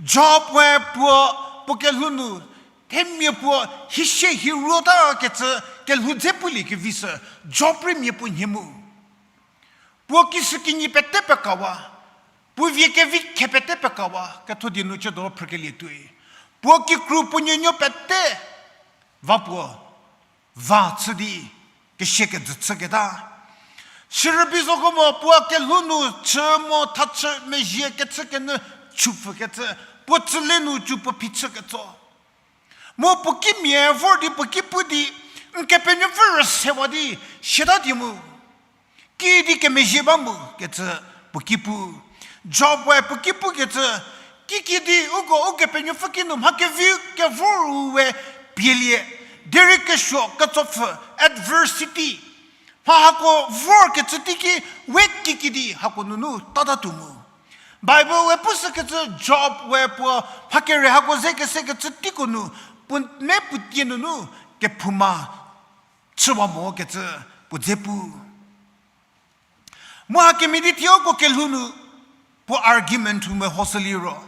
Job-e puo, puo kelhou nu, themia puo hisie hiruota kecü kelhou dze pulie kevi sü, Job rei mia puo nhie mu. Puo kishükinyi pete pekawa, puo vie kevi khe pete pekawa, ketho die nu chüdo phrükelie tuoi. Puo kikru puo nuonuo pete va puo, va chü di, kesie kejü chüketa. Shürübei zoko mo puo kelhou nu chü mo thachü mezhie kechü kenyü chupfükecü, puo tsüle nu cü puo phichü ketso. Mu puo kimia vor di puo ki pu di, n Kepenuopfü rüsewa di, siata di mu. Kiüdi kemezhie ba mu kecü puo ki pu. Job-e puo ki pukecü, kikidi uko Ukepenuopfü kinu mha kevi kevor-u we pielie, derei kesuo ketsopfü, adversity, mha hako vorkecü teiki we kikidi hako nunu tatatuo mu. Bible-e pushükecü Job-e puo mha kere hako ze kesekecü teiko nu, puo me puo tie nunu kephouma chüwa mokecü puo dze pu. Mu hakemhie di thie uko kelhou nu puo argument-u mehoshü liro,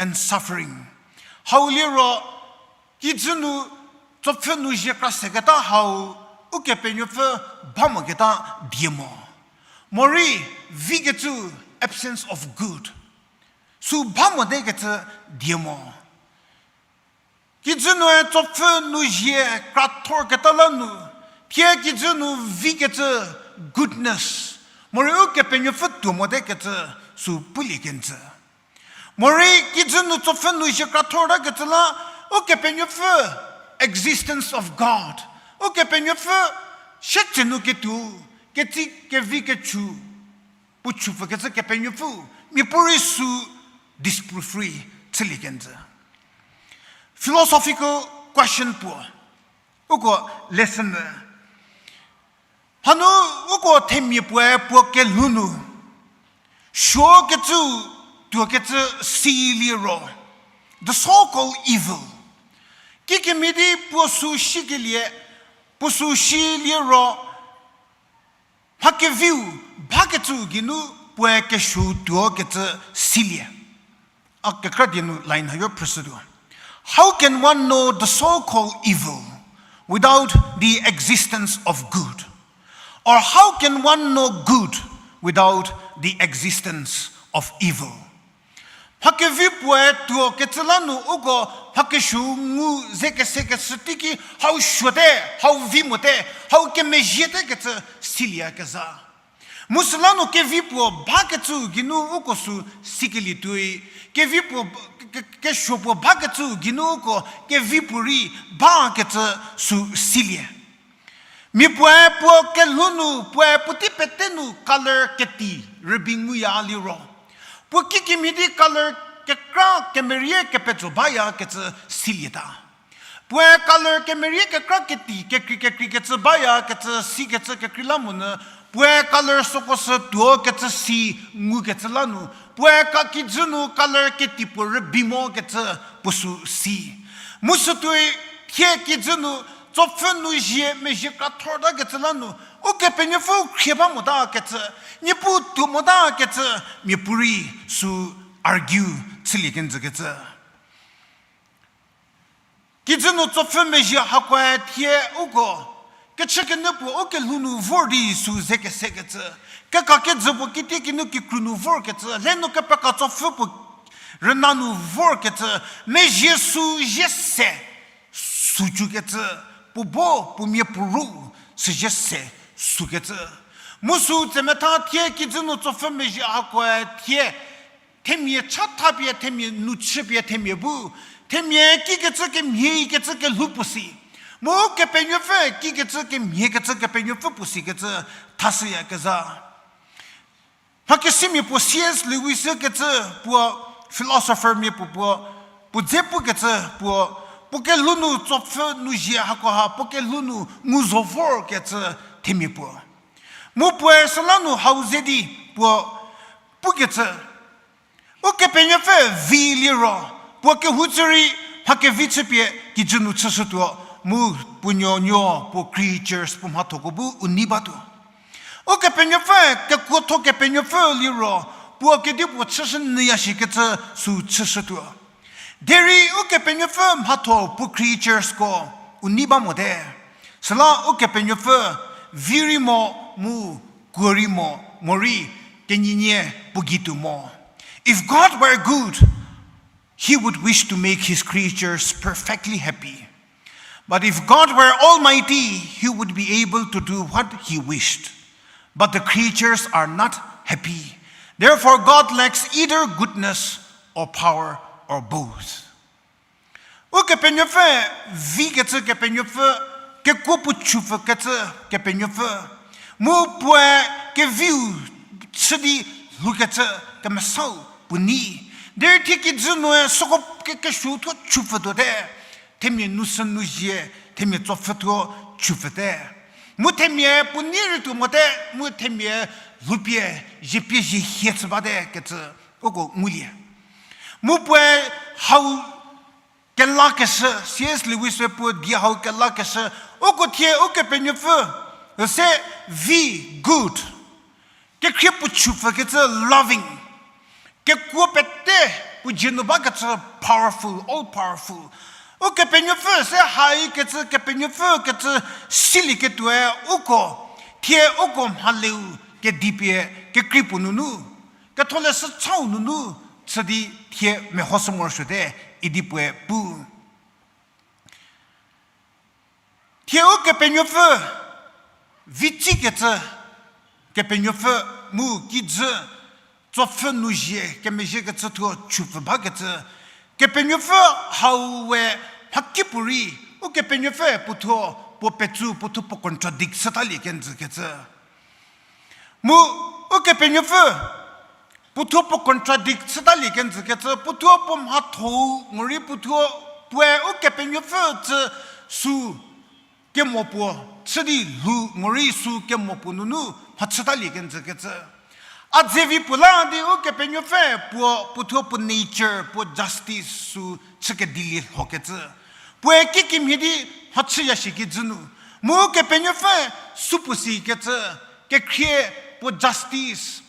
and suffering. Hau liro, kijü nu tsopfü nu zie kra seketa hau, Ukepenuopfü ba moketa die mo. Morei, vikecü absence of good. Sü ba mote kecü die mo. Kijü nue tsopfü nu zie krathorketa la nu, thie kijü nu vikecü goodness, morei Ukepenuopfü tuo mote kecü sü pulie kenjü. Morei kijü nu tsopfü nu zie krathorta kecü la, Ukepenuopfü, existence of God. Ukepenuopfü, sietsenu ketuo, ketsi kevi kechu, puo chupfü kecü Kepenuopfü, miapuorei sü disprove rei chülie kenjü. Philosophical question puo, uko lesson-e. Hanu uko themia puoe puo kelhou nu suokecü, tuokecü si liro, the so-called evil. Kikemhie di puo sü sikelie, puo sü si liro, mha keviu bakecü geinu puoe kesuo tuokecü silie. A kekra die nu line hayo phrüshütuo. How can one know the so-called evil without the existence of good? Or how can one know good without the existence of evil? Mha kevi puoe tuokecü la nu uko mha kesuo ngu ze kesekeshü teiki hau suote, hau vi mote, hau kemezhiete kecü siliekezha. Mu süla nu kevi puo bakecü geinu uko sü sikelie tuoi, kevi puo, ke-, kesuo puo bakecü geinu uko kevi puorei bakecü sü silie. Mia puoe puo kelhou nu, puoe puotei pete nu color keti rübei nguya liro, puo kikemhie di color kekra kemerie kepetso bayakecü silieta. Puoe color kemerie kekra keti, kekrei kekreikecü bayakecü sikecü kekreilamonyü, puoe color süko sü tuokecü si ngukecü la nu, puoe ka kijü nu color keti puo rübei mokecü puo sü si. Mu sütuoi thie kijü nu tsopfü nu zie mezhie krathortakecü la nu, Ukepenuopfü khrie ba motakecü, Niepuu tuo motakecü, miapuorei sü argue chülie kenjükecü. Kijü nu tsopfü mezhie hakoe thie uko kechükenyü puo ukelhou nu vor di sü ze kesekecü, keka kejü puo kitiekinu kikru nu vorkecü, lhenu kepeka tsopfü puo rüna nu vorkecü, mezhie sü zie se, sü cükecü, puo bo puo mia puo ru, sü zie se, sükecü. Mu sü tsemetha thie kijü nu tsopfü mezhie hakoe thie, themia chathapie, themia nu chüpie, themia bu, themia kikecü kemhie kecü kelhou puo si. Mu Kepenuopfü kikecü kemhie kecü Kepenuopfü puo sikecü thashüyakezha. Mhakesimia puo C S Lewis kecü puo philosophermia puo puo, puo dze pukecü puo, puo kelhou nu tsopfü nu zie hakoha, puo kelhou nu ngu zo vorkecü themia puo. Mu puoe süla nu hau ze di puo pukecü, Ukepenuopfü vi liro, puo kehoutsü rei mha kevi chüpie kijü nu chüshütuo, mu puo nuonuo, puo creatures, puo mhathoko bu u nei batuo. Ukepenuopfü kekuotho Kepenuopfü liro, puo kedipuo chüshü nyüya shikecü sü chüshütuo. Derei Ukepenuopfü mhatho puo creaturesko u nei ba mote. Süla Ukepenuopfü vi rei mo mu kuo rei mo, morei kenyinie puo gei tuo mo. If God were good, he would wish to make his creatures perfectly happy. But if God were almighty, he would be able to do what he wished. But the creatures are not happy. Therefore, God lacks either goodness or power or both. Ukepenuopfü vikecü Kepenuopfü, kekuo puo chupfükecü Kepenuopfü, mu puoe keviu chü di lhoukecü kemesau puo nei. Derei thie kijü nue süko ke-, kesuo thuo chupfütuote, themia nu sü nu zie, themia tsopfü thuo chupfüte. Mu themia puo nei rei tuo mote, mu themia lhoupie, ziepie zie hie chü bate kecü uko ngulie. Mu puoe hau kelakeshü, C S Lewis-e puo die hau kelakeshü, uko thie Ukepenuopfü, se vi, good. Kekhrie puo chupfükecü loving. Kekuo pete Age nu bakecü powerful, all powerful. Ukepenuopfü se haikecü, Kepenuopfü kecü silieketuoe uko, thie uko mhaleu kedipie kekrei puo nunu, ketholeshü chau nunu chü di thie mehoshü morosuote idi puoe pu. Thie Ukepenuopfü vitsikecü, Kepenuopfü mu kijü, tsopfü nu zie kemezhiekecü thuo chupfü bakecü, Kepenuopfü hau we mhakipuorei, Ukepenuopfü puothuo puo petsu, puothuo puo contradict chütalie kenjükecü. Mu Ukepenuopfü puothuo puo contradict chütalie kenjükecü, puothuo puo mhatho-u morei puothuo puoe Ukepenuopfü tsü sü kemo puo chü di lhou morei sü kemo puo nunu mhachütalie kenjükecü. A dze vi puo la di Ukepenuopfü puo, puothuo puo nature, puo justice sü chükedilie lhokecü. Puoe kikemhie di mhachüya shi kijü nu. Mu Ukepenuopfü supuo sikecü, kekhrie puo justice,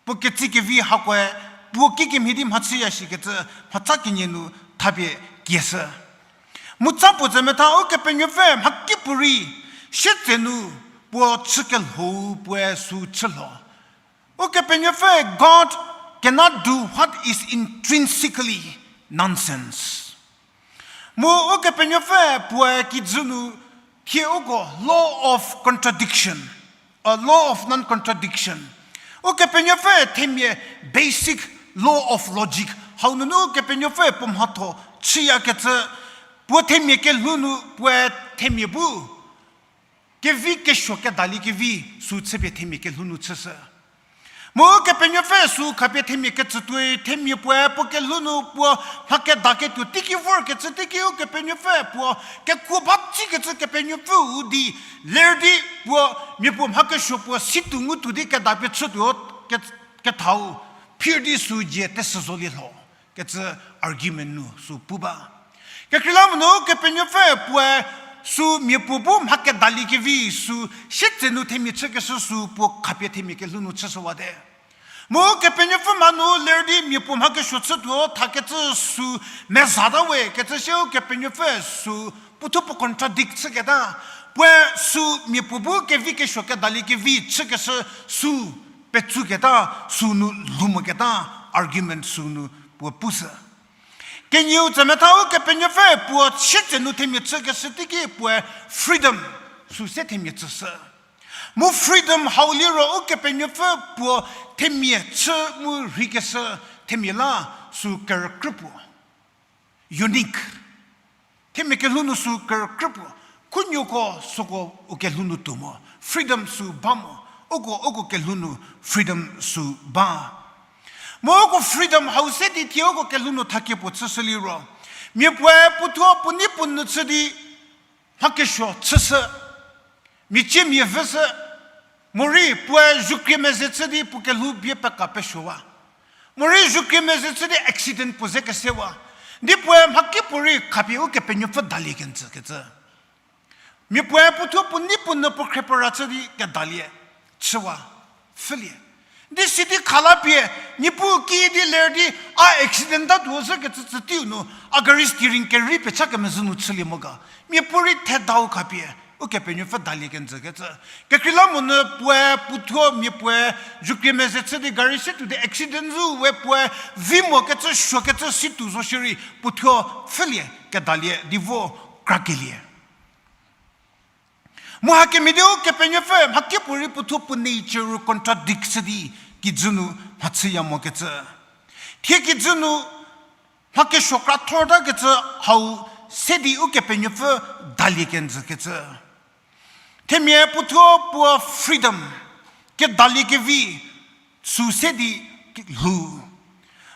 puo ketsekevi hakoe, puo kikemhie di mhachüya shikecü, mhatsa kenie nu thapie kieshü. Mu tsa puo tse metha Ukepenuopfü mhakipuorei, sietsenu puo chükelho-u puoe sü chülho. Ukepenuopfü, God cannot do what is intrinsically nonsense. Mu Ukepenuopfü puoe kijü nu thie uko law of contradiction, a law of non-contradiction. Ukepenuopfü themia basic law of logic hau nunu Ukepenuopfü puo mhatho chüyakecü, puo themia kelhou nu puoe themia bu kevi kesuo kedaliekevi sü chüpie themia kelhou nu chüshü. Mu Ukepenuopfü sü khapie themia kecütuoi, themia puoe puo kelhou nu puo mha kedaketuo teiki vorkecü teiki Ukepenuopfü puo kekuo ba tsikecü Kepenuopfü-u di ler di puo mia puo mha kesuo puo situo ngutuo di kedapie chütuo ke-, kethau phir di sü dzie tesü zolie lho kecü argument nu sü pu ba. Kekreilamonyü Kepenuopfü puoe sü mia puo bu mha kedaliekevi sü sietsenu themia chükeshü sü puo khapie themia kelhou nu chüshüwate. Mu Kepenuopfü mha nu ler di mia puo mha kesuo chütuo thakecü sü mezatawe kecü sie Ukepenuopfü sü puothuo puo contradict chüketa. Puoe sü mia puo bu kevi kesuo kedaliekevi chükeshü sü petsuketa, sü nu lhou moketa argument sü nu puo pushü. Kenieu tse metha Ukepenuopfü puo sietsenu themia chükeshü teiki puoe freedom sü se themia chüshü. Mu freedom hau liro Ukepenuopfü puo themia chü mu rheikeshü themia la sü kerükrü puo. Unique. Themia kelhou nu sü kerükrü puo. Khunuoko süko u kelhou nu tuo mo. Freedom sü ba mo. Uko, uko kelhou nu freedom sü ba. Mu uko freedom hau se di thie uko kelhou nu thakie puo chüshü liro, mia puoe puothuo puo nei puo nu chü di mha kesuo chüshü, mia cie mia vüshü, morei puoe zukrie meze chü di puo kelhou bie peka pesuowa, morei zukrie meze chü di accident puo ze kesewa, di puoe mhakipuorei khapie Ukepenuopfü dalie kenjü kecü. Mia puoe puothuo puo nei puo nu puo khriepera chü di kedalie chüwa, pfhülie. Di sidi khalapie, Niepuu ki di ler di, a accident ta tuo zhü kecü tsü teiu nu, a gari steering kerei pecha kemezhü nu chülie mo ga. Mia puo rei thedau khapie, Ukepenuopfü dalie kenjü kecü. Kekreilamonyü puoe puothuo mia puoe zukrie meze chü di gari se tuo di accident zhü we puoe vi mo kecü suo kecü situo zo shierei puothuo pfhülie kedalie di vo krakelie. Mu hakemhie di Ukepenuopfü mhakipuorei puothuo puo nature contradict chü di kijü nu mhachüya mo kecü. Thie kijü nu mha kesuo krathor ta kecü hau se di Ukepenuopfü dalie kenjü kecü. Themia puothuo puo freedom, kedalie kevi, sü se di lhou.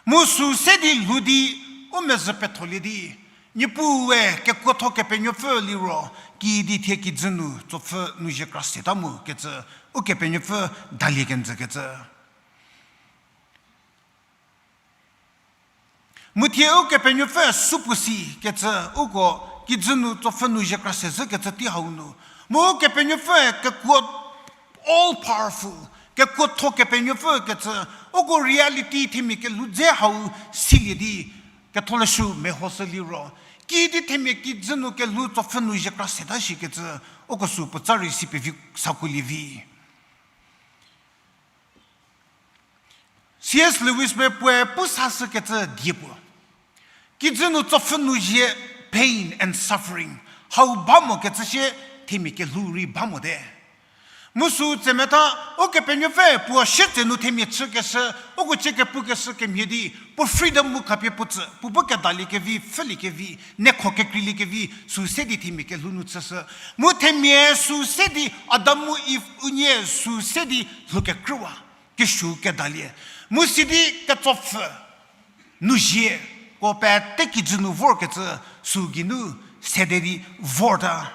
Mu sü se di lhou di u mezhü petholie di, Niepuue kekuotho Kepenuopfü liro, kiüdi thie kijü nu tsopfü nu zie kra seta mu kecü Ukepenuopfü dalie kenjü kecü. Mu thie Ukepenuopfü supuo si kecü uko kijü nu tsopfü nu zie kra sezhü kecü tei hau nu. Mu Ukepenuopfü kekuo all powerful, Kekuotho Kepenuopfü kecü, uko reality themia kelhou dze hau silie di, ketholeshü mehoshü liro, kiüdi themia kijü nu kelhou tsopfhü nu zhie kra seta shikecü, uko sü puotsa rei si pevi sakuolie vi. C S Lewis be puoe pu sashükecü die puo, kijü nu tsopfhü nu zhie pain and suffering hau ba mokecü sie themia kelhou rei ba mote. Mu sü tsemetha, Ukepenuopfü puo sietse nu themia chükeshü, uko cie kepukeshü kemhie di, puo freedom mu khapie puo tsü, puo bu kedaliekevi, pfhüliekevi, nekho kekreiliekevi, sü se di themia kelhou nu chüshü. Mu themia sü se di Adam mu Iv unie sü se di lhou kekrüwa, kesuo kedalie. Mu sidi ketsopfü nu zhie, ko pete kijü nu vorkecü sü geinu sede di vorta.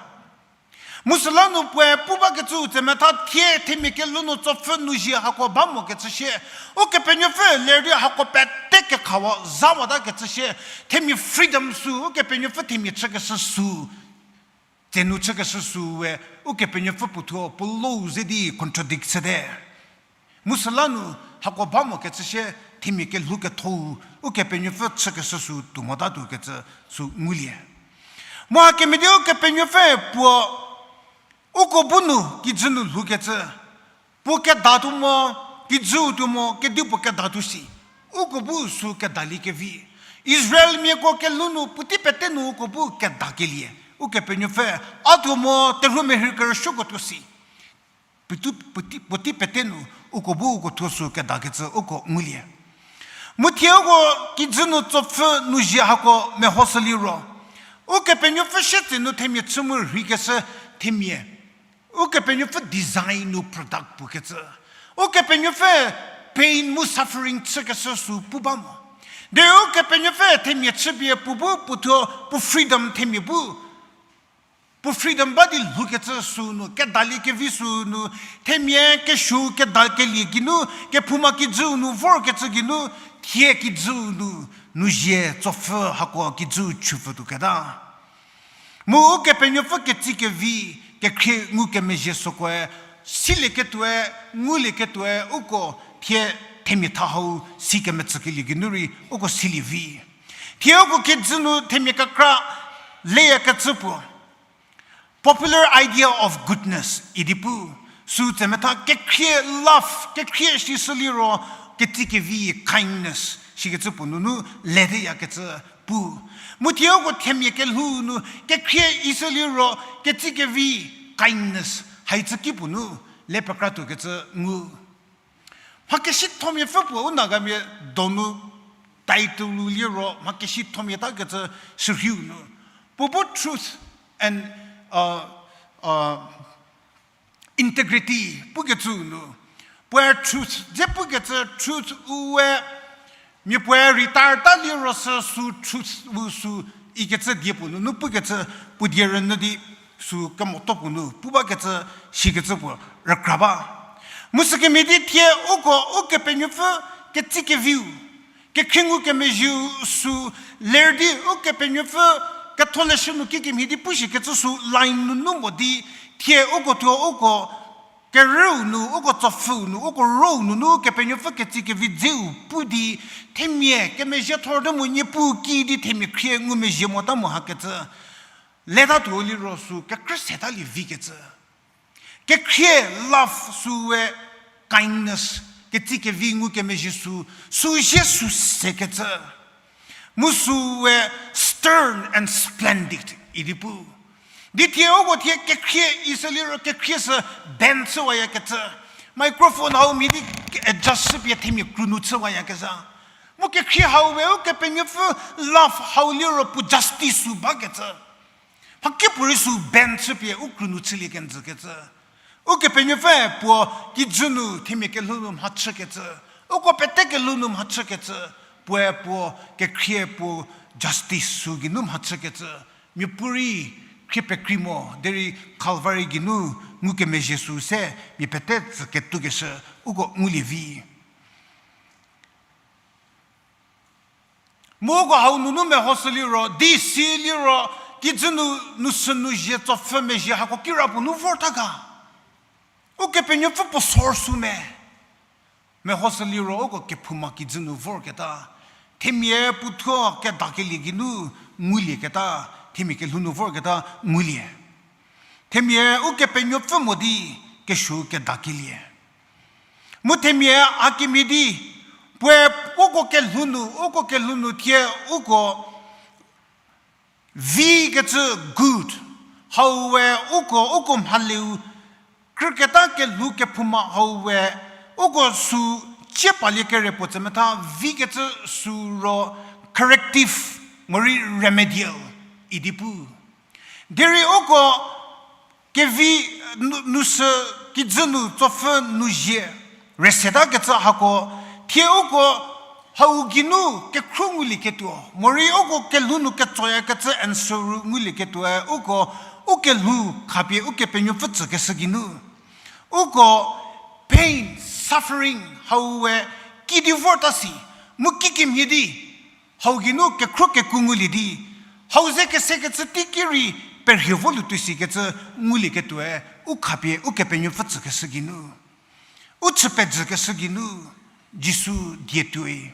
Mu süla nu puoe pu bakecüu tsemetha thie themia kelhou nu tsopfhü nu zhie hako ba mokecü sie, Ukepenuopfü ler di hako pete kekhawa zawatakecü sie, themia freedom sü, Ukepenuopfü themia chükeshü sü, tsenu chükeshü süe, Ukepenuopfü puothuo puo lou ze di contradict chüte. Mu süla nu hako ba mokecü sie themia kelhou kethou, Ukepenuopfü chükeshü sü tuo motatuo kecü sü ngulie. Mu hakemhie di Ukepenuopfü puo uko bu nu kijü nu lhoukecü, puo kedatuo mo, kijüu tuo mo, kedipuo kedatuo si, uko bu sü kedaliekevi. Israelmiako kelhou nu puotei pete nu uko bu kedakelie, Ukepenuopfü a tuo mo, terhuo merhü kerüsuoko tuo si, puotei pete nu uko bu uko thuo sü kedakecü uko ngulie. Mu thie uko kijü nu tsopfhü nu zhie hako mehoshü liro, Ukepenuopfü sietse nu themia chü mu rheikeshü themia, Ukepenuopfü design nu product pukecü, Ukepenuopfü pain mu suffering chükeshü sü pu ba mo. Derei Ukepenuopfü themia chüpie puo bu puothuo puo freedom themia bu, puo freedom ba di lhoukecü sü nu, kedaliekevi sü nu, themia kesuo kedakelie geinu, kephouma kijüu nu vorkecü geinu, thie kijüu nu, nu zhie tsopfhü hako kijüu chüpfü tuoketa. Mu Ukepenuopfü ketsekevi, kekhrie ngukemezhie sükoe, silieketuoe, ngulieketuoe uko thie themia tha hau si kemetsükelie geinu rei uko silie vi. Thie uko kijü nu themia kekra leyakecü puo, popular idea of goodness idi pu, sü tsemetha kekhrie love, kekhrie sishü liro, ketsekevi kindness shikecü puo nunu leteyakecü pu. Mu thie uko themia kelhou nu kekhrie ishü liro ketsekevi kindness haicü ki puo nu le pekratuokecü ngu. Mhakesithomia pfü puo u Nagamia donu title liro mhakesithomia takecü shürhiu nu, puo bu truth and, uh, uh, integrity pukecü nu, puoe truth dze pukecü truth u we, mia puoe retire ta liro sü sü truth u sü ikecü die puo nunu pukecü puo die rünyü di sü kemoto puo nu pu bakecü shikecü puo rükra ba. Mu sükemhie di thie uko Ukepenuopfü ketsekeviu, kekhrie ngukemezhieu sü ler di Ukepenuopfü ketholeshü nu kikemhie di pushikecü sü line nunu mo di, thie uko thuo uko kerüu nu, uko tsopfhüu nu, uko rou nunu Kepenuopfü ketsekevi dzeu pu di, themia kemezhie thor di mu Niepuu ki di themia khrie ngumezhie mota mo hakecü letatuo liro sü kekrü seta lie vikecü. Kekhrie love sü we kindness, ketsekevi ngukemezhie sü, sü zie sü sekecü. Mu sü we stern and splendid idi pu. Di thie uko thie kekhrie ishü liro kekhrie sü bend chüwayakecü. Microphone hau mhie di adjust chüpie themia krünu chüwayakezha. Mu kekhrie hau we Ukepenuopfü love hau liro puo justice sü bakecü. Mhakipuorei sü bend chüpie u krünu chülie kenjükecü. Ukepenuopfü puo kijü nu themia kelhou nu mhachükecü. Uko pete kelhou nu mhachükecü. Puoe puo kekhrie puo justice sü geinu mhachükecü. Miapuorei khrie pekrei mo, derei Calvary geinu ngukemezhie sü se mia pete tsü ketukeshü uko ngulie vi. Mu uko hau nunu mehoshü liro, di si liro, kijü nu, nu sünu zhie tsopfhü mezhie hako kirapuo nu vorta ga. Ukepenuopfü puo sor sü me. Mehoshü liro uko kephouma kijü nu vorketa, themia puothuo kedakelie geinu ngulieketa, themia kelhou nu vorketa ngulie. Themia Ukepenuopfü mo di kesuo kedakelie. Mu themia a kemhie di, puoe uko kelhou nu, uko kelhou nu thie uko vikecü good, hau we uko, uko mhaleu, krüketa kelhou kephouma hau we, uko sü cie palie kere puo tsü metha vikecü sü ro corrective, morei remedial idi pu. Derei uko kevi nu, nu sü kijü nu tsopfü nu zie resetakecü hako, thie uko hau geinu kekhruo ngulieketuo, morei uko kelhou nu ketsoyakecü answer ru ngulieketuoe uko, u kelhou khapie Ukepenuopfü tsükeshü geinu. Uko pain, suffering, hau we kidi vorta si, mu kikemhie di, hau geinu kekhruo keku ngulie di, hau ze kesekecü teiki rei perhie vo lutuo sikecü ngulieketuoe, u khapie Ukepenuopfü tsükeshü geinu. U chü pejükeshü geinu, Jisu die tuoi.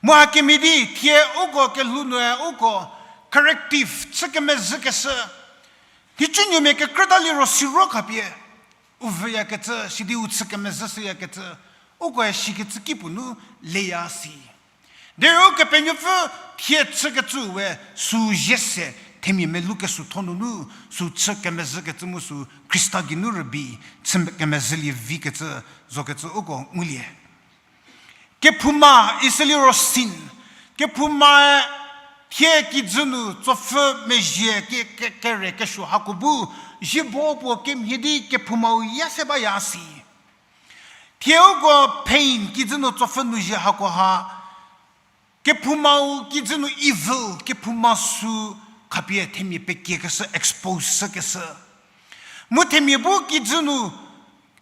Mu hakemhie di, thie uko kelhou nue uko corrective, chü kemezhükeshü. Nhicunuomia kekrüta liro siro khapie u vüyakecü, sidi u chü kemezhüshüyakecü, ukoe shikecü kipuo nu leya si. Derei Ukepenuopfü thie chükecü we sü zie se, themia melou kesuotho nunu, sü chü kemezhükecü mu sü Khrista geinu rübei, chü kemezhülie vikecü, zokecü uko ngulie. Kephouma, isüliro sin. Kephoumae thie kijü nu tsopfü mezhie ke, ke, kere kesuo hako bu, ziebo puo kemhie di kephoumau ya se baya si. Thie uko pain, kijü nu tsopfü nu zie hako ha, kephoumau kijü nu evil, kephouma sü khapie themia pekiekeshü, expose shükeshü. Mu themia bu kijü nu,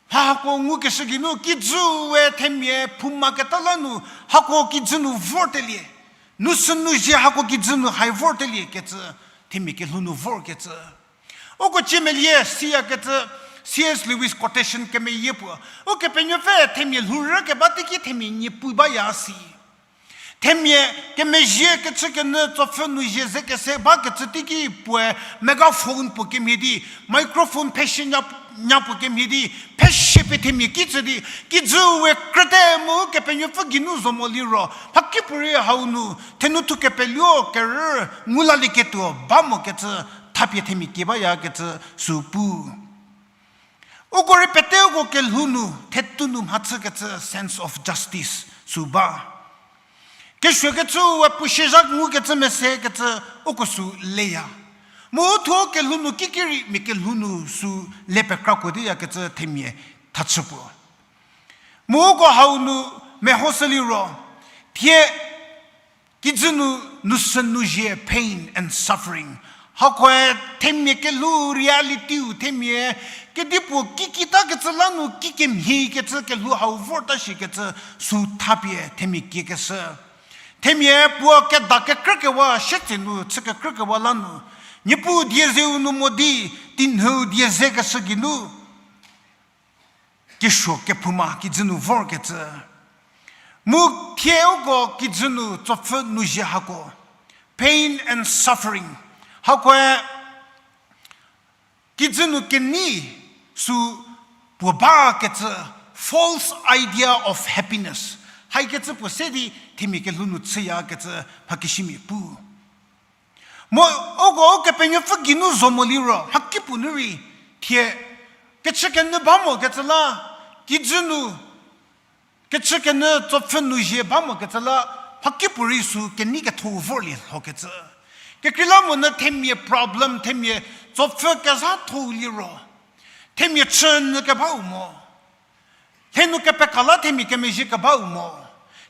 ha hako ngukeshü geinu, kijü we themia phoumaketa la nu, hako kijü nu vortelie. Nu sü nu zie hako kijü nu hai vorteliekecü, themia kelhou nu vorkecü. Uko ciemelie siyakecü, C S Lewis quotation kemeyie puo, Ukepenuopfü themia lhou rükeba teiki themia niepu baya si. Themia kemezhie kechükenyü tsopfü nu zie ze kese bakecü teiki puoe megaphone puo kemhie di, microphone pheshie nya, nya puo kemhie di, pheshie pie themia ki tsü di, kijü we krüte mu Kepenuopfü geinu zo mo liro, mhakipuorei hau nu, thenu thu kepeluo kerü, ngu lalieketuo ba mokecü, thapie themia kie bayakecü sü pu. Uko rei pete uko kelhou nu, thetu nu mhachükecü sense of justice sü ba. Kesuokecü we puo siezha ngukecü mesekecü uko sü leya. Mu u thuo kelhou nu kikirei mia kelhou nu sü le pekrakuo di yakecü themia thachü puo. Mu uko hau nu mehoshü liro, thie kijü nu, nu sü nu zie pain and suffering. Hakoe themia kelhou reality-u themia kedipuo kikitakecü la nu kikemhiekecü kelhou hau vorta shikecü sü thapie themia kiekeshü. Themia puo keda kekrükewa sietsenu chü kekrükewa la nu, Niepuu die zeu nu mo di, tinhüu die zekeshü geinu. Kisuo kephouma kijü nu vorkecü. Mu thie uko kijü nu tsopfü nu zie hako. Pain and suffering. Hakoe kijü nu kenei sü puo bakecü false idea of happiness. Haikecü puo se di themia kelhou nu chüyakecü mhakesimia pu. Mu uko Ukepenuopfü geinu zo mo liro, mhakipuo nu rei, thie, kechükenyü ba mokecü la, kijü nu, kechükenyü tsopfü nu zie ba mokecü la, mhakipuorei sü kenei ketho vorlie lhokecü. Kekreilamonyü themia problem, themia tsopfü kezhatho-u liro, themia chünyü kebau mo. Lhenu kepeka la themia kemezhie kebau mo.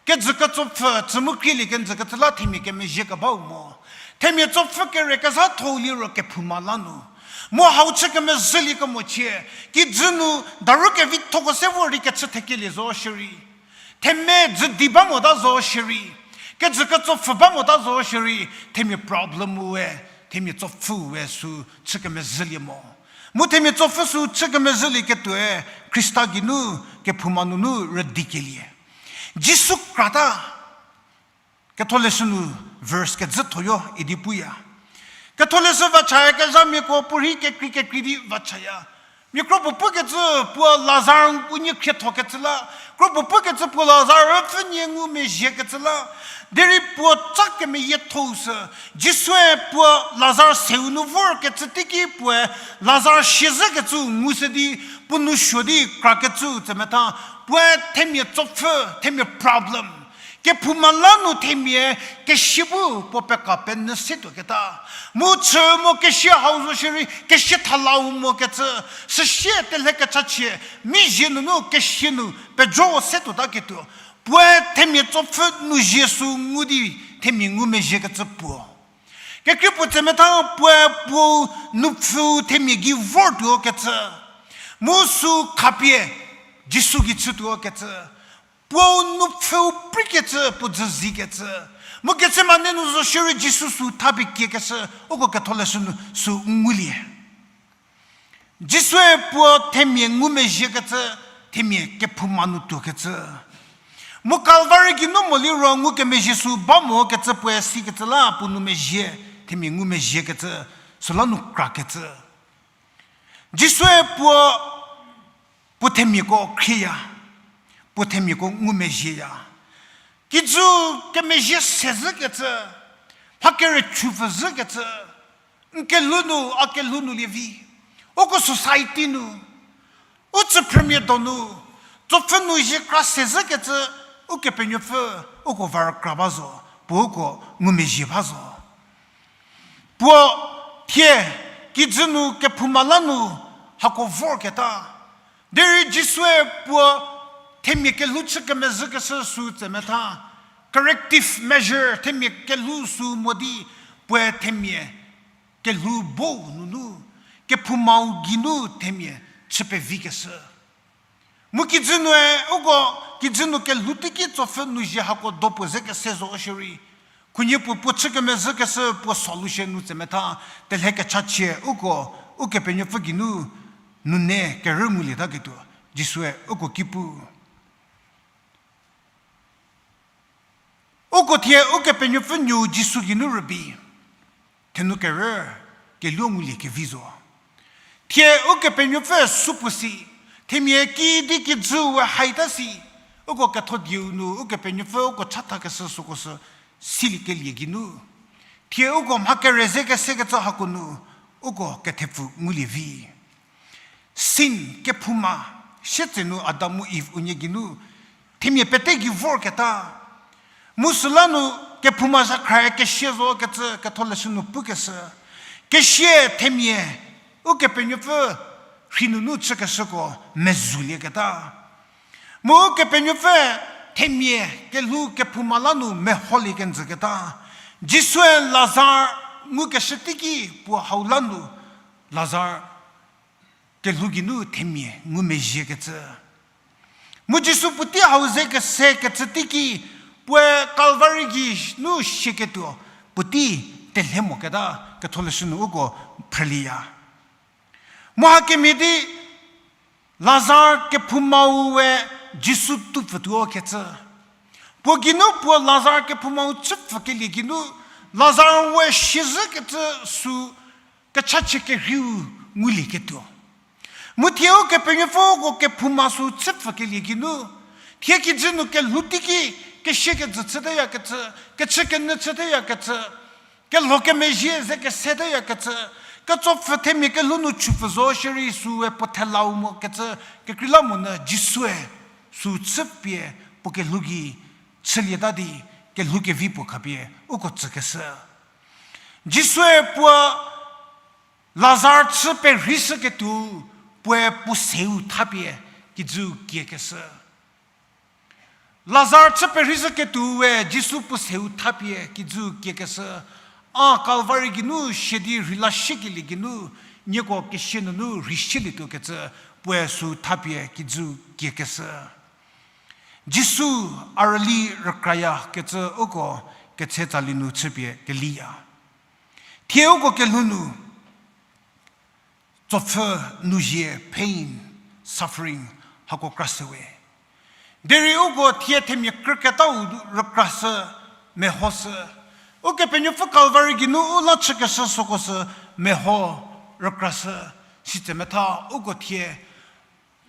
Kejü ketsopfü, chü mu krielie kenjü kecü la themia kemezhie kebau mo. Themia tsopfü kere kezhatho-u liro kephouma la nu. Mu hau chü kemezhülie kemochie, kijü nu daru kevithoko se vor di kechü thekelie zo shierei. Themia jü di ba mota zo shierei. Kejü ketsopfü ba mota zo shierei. Themia problem we, themia tsopfü we sü chü kemezhülie mo. Mu themia tsopfü sü chü kemezhülieketuoe, Khrista geinu, kephouma nunu rüdikelie. Jisu krata, Ketholeshü nu verse kezhüthoyo idi puya. Ketholeshü vacha kezhamiako puorhi kekrei kekrei di vachaya. Mia kro puo pukecü puo Lazar unie khriethokecü la, kro puo pukecü puo Lazar pfünie ngumezhiekecü la, derei puo tsa kemeyiethou sü, Jisue puo Lazar seu nu vorkecü teiki puoe Lazar siezhükecü ngu se di, puo nou suo di krakecü tsemetha, puoe themia tsopfü, themia problem, kephouma la nu themia kesia bu puo peka penyü se tuoketa. Mu chü mo kesia hau zo shierei kesia thalau mokecü, süsie telhe kechachie, mizie nunu kesia nu pejo se tuotaketuo. Puoe themia tsopfü nu zie sü ngu di themia ngumezhiekecü puo. Kekrei puo tsemetha puoe puo nupfüu themia gei vortuokecü. Mu sü khapie Jisu gei chütuokecü. Puo nupfüu preikecü puo dzü zikecü. Mu Gethsemane nu zo shierei Jisu sü thapie kiekeshü, uko Ketholeshü nu sü ngulie. Jisue puo themia ngumezhiekecü, themia kephouma nu tuokecü. Mu Calvary geinu mo liro ngukemezhie sü ba mokecü puoe sikecü la puo nu mezhie, themia ngumezhiekecü, süla nu krakecü. Jisue puo, puo themiako khrieya, puo themiako ngumezhieya. Kijü kemezhie sezhükecü, mha kere chupfü zhükecü, n kelhou nu, a kelhou nu lievi. Uko society nu, u tsüphrümia donu, tsopfü nu zie kra sezhükecü, Ukepenuopfü, uko va rükra ba zo, puo uko ngumezhie ba zo. Puo thie kijü nu kephouma la nu hako vorketa. Derei Jisue puo themia kelhou chü kemezhükeshü sü tsemetha, corrective measure themia kelhou sü mo di puoe themia kelhou bo nunu, kephoumau geinu themia chü pevikeshü. Mu kijü nue, uko kijü nu kelhou teiki tsopfü nu zie hako do puo ze kese zo shierei, khunhie puo puo chü kemezhükeshü puo solution nu tsemetha, telhe kechachie uko, Ukepenuopfü geinu, nune kerü ngulietaketuo, Jisue uko ki pu. Uko thie Ukepenuopfü nuou Jisu geinu rübei, thenu kerü, kelhou ngulie kevi zo. Thie Ukepenuopfü supuo si, themia kidi kijüu we haita si, uko ketho dieu nu Ukepenuopfü uko chathakeshü süko sü siliekelie geinu. Thie uko mha kere ze kesekecü hako nu, uko kethepfu ngulie vi. Sin, kephouma, sietsenu Adam mu Iv unie geinu, themia pete gei vorketa. Mu süla nu kephouma zhakhrae kesia zo kecü Ketholeshü nu pukeshü. Kesia themia, Ukepenuopfü rhei nunu chükeshüko mezoulieketa. Mu Ukepenuopfü themia kelhou kephouma la nu meholie kenjüketa. Jisue Lazar ngukeshü teiki puo hau la nu Lazar kelhou geinu themia ngumezhiekecü. Mu Jisu puotei hau ze kesekecü teiki puoe Calvary gei nu sieketuo puotei telhe moketa Ketholeshü nu uko phrülieya. Mu hakemhie di Lazar kephoumau we Jisu tupfütuo kecü. Puo geinu puo Lazar kephoumau chüpfükelie geinu, Lazar we siezhükecü sü kechachie kerheiu ngulieketuo. Mu thie Ukepenuopfüko kephouma sü chüpfükelie geinu, thie kijü nu kelhou teiki kesia kejü chüteyakecü, kechü kenyü chüteyakecü, kelho kemezhie ze keseteyakecü, ketsopfü themia kelhou nu chupfü zo shierei süe puo thelau mokecü kekreilamonyü Jisue sü chüpie puo kelhou gei chülieta di kelhou kevi puo khapie uko tsükeshü. Jisue puo Lazar chü perheishüketuo puoe puo seu thapie kijüu kiekeshü. Lazar chü perheishüketuo we Jisu puo seu thapie kijüu kiekeshü. A Calvary geinu sia di rheila shiekelie geinu, nieko kesia nunu rheishülietuokecü puoe sü thapie kijüu kiekeshü. Jisu a rüli rükrayakecü uko ketse tsali nu chüpie keliya. Thie uko kelhou nu, tsopfü, nuzie, pain, suffering, hako kra sewe. Derei uko thie themia krüketau rükrashü, mehoshü. Ukepenuopfü Calvary geinu u la chükeshü süko sü meho rükrashü, sitse metha uko thie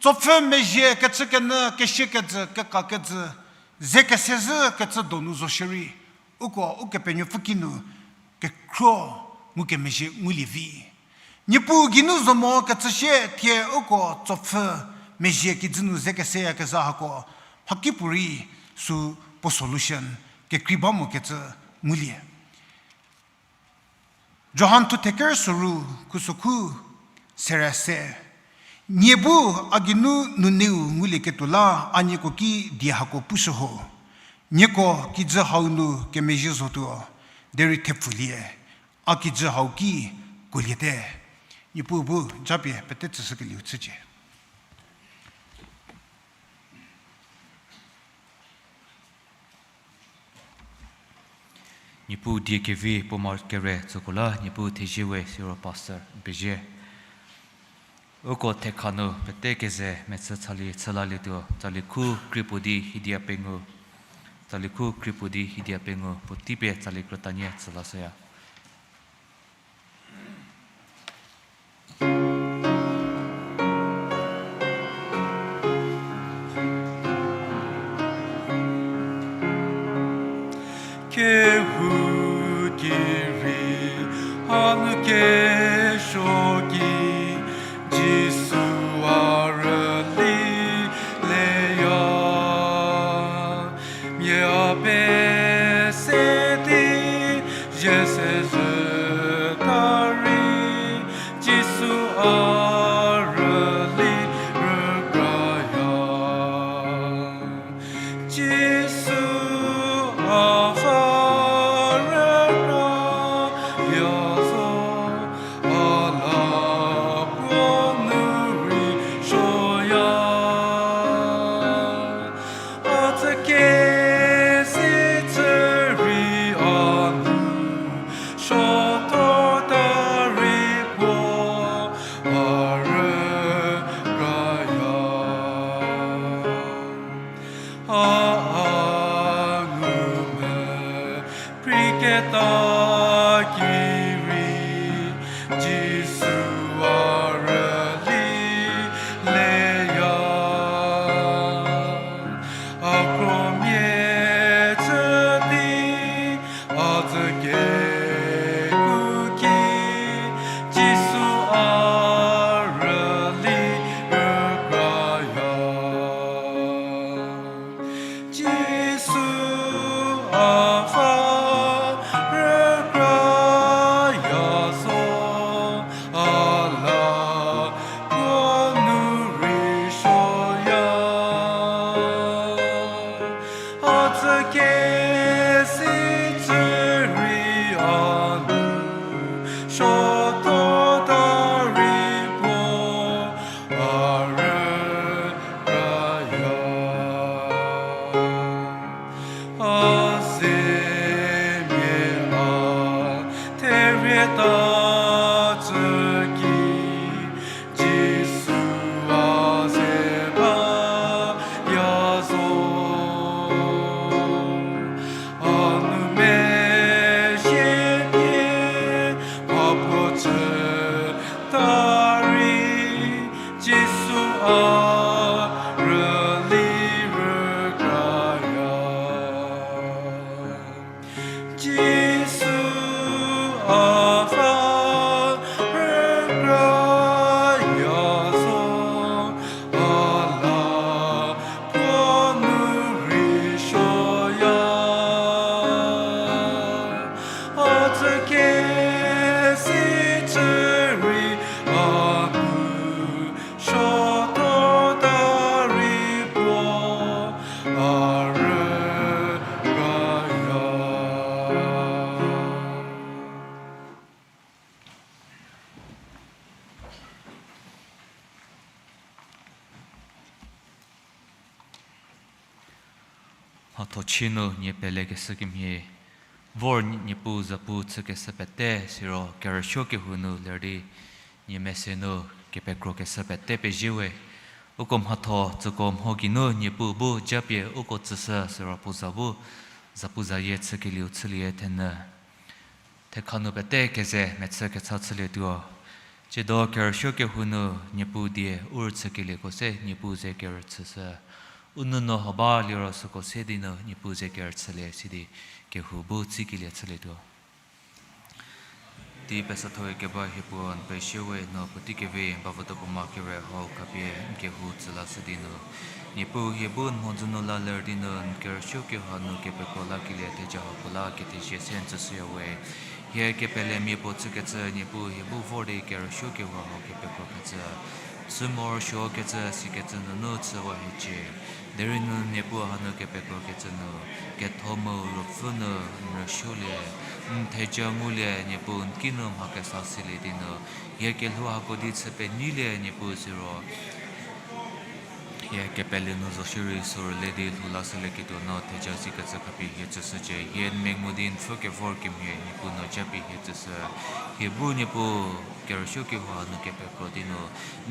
tsopfü mezhie kecü kenyü, kesie kejü, keka kejü, ze kese zhü kecü donu zo shierei, uko Ukepenuopfü kinu kekhruo ngukemezhie ngulie vi. Niepuu geinu zo mo kecü sie thie uko tsopfü mezhie kijü nu ze keseyakezha hako mhakipuorei sü puo solution kekrei ba mo kecü ngulie. Johan thuthe ker soru, khusokhu sere se. Nie bu a geinu nuneu ngulieketuo la a nieko ki die hako pushü ho. Nieko kijü hau nu kemezhie zotuo, derei thepfulie, a kijü hau ki kuoliete. Niepuu bu japie pete tsüshükelieu chücie. Niepuu die kevi puo ma kere tsüko la, Niepuu thezie we siro pastor n pezie. Uko thekha nu pete keze mechü tsali chülalietuo, tsali khu krie puo di hiedia pengou, tsali khu krie puo di hiedia pengou puotei pie tsali krütanie tsü lashüya. Kehouki rei hanu kesuo ki, Jisu a rüli leya. Mia pese di zie se zhüta rei, Jisu a rüli rükraya. Jisu a va rükra ya zo, a la puo nu rei suoya. A tsü kesi chü rei a nu suotuota rei puo a rükraya. A, a ngumvü preiketa ki rei, Jisu a rüli leya. A kromia chü di, a tsü kekuo ki, Jisu a rüli rükraya. Jisu a va rükra ya zo, a la puo nu rei suoya. A tsü kesi chü rei a nu suotuota rei puo a rükraya. A zemia a therieta tsü ki, Jisu a ze ba ya zo. A nu mezhie pie mhapuo chüta rei, Jisu a rüli rükraya. Jisu a va rükra ya zo, a la puo nu rei suoya. A tsü kesi chü rei a nu suotuota rei puo a rükraya. Mhathochie nu nie pelekeshü kemhie, vor Niepuu zapu chükeshü pete siro kerüsuo kehou nu ler di nie mese nu kepekrokeshü pete pezie we. Uko mhatho tsüko mho geinu Niepuu bu japie uko tsüshü siro puo za bu, zapuzayie chükelieu chülie thenü. Thekha nu pete keze mechü kecha chülietuo. Tsiedo kerüsuo kehou nu Niepuu die u rüchükelieko se Niepuu ze kerüchüshü. U nuonuo hau ba liro süko se di nu Niepuu ze kerüchülie sidi kehou bu tsikelie chülietuo. Tei pesathoe keba hie puo n pezie we, no puotei kevi n bavüdo puo ma kere hau khapie n kehou tsü lashü di nu. Niepuu hie bu n mhodzü nu la ler di nu n kerüsuo kehou nu kepekro lakelie theja hako la kethezie se n tsüshüya we. Hie kepelemia puo chükecü Niepuu hie bu vor di kerüsuo kehou hau kepekro kecü. Chü morosuo kecü sikecü nunu chüwa hiecie. Derei nu Niepuu hanu kepekro kecü nu, ketho mu ruopfü nu n rüsuolie, n theja ngulie Niepuu n kinu mha kesa silie di nu, hie kelhou hako di chü penyilie Niepuu siro. Hie kepele nu zo shierei sü rüle di lhou lashülieketuo no theja sikecü khapie hie tsüshücie. Hie n mengu di n pfhü kevor kemhie Niepuu no japie hie tsüshü. Hie bu Niepuu kerüsuo kehou hanu kepekro di nu,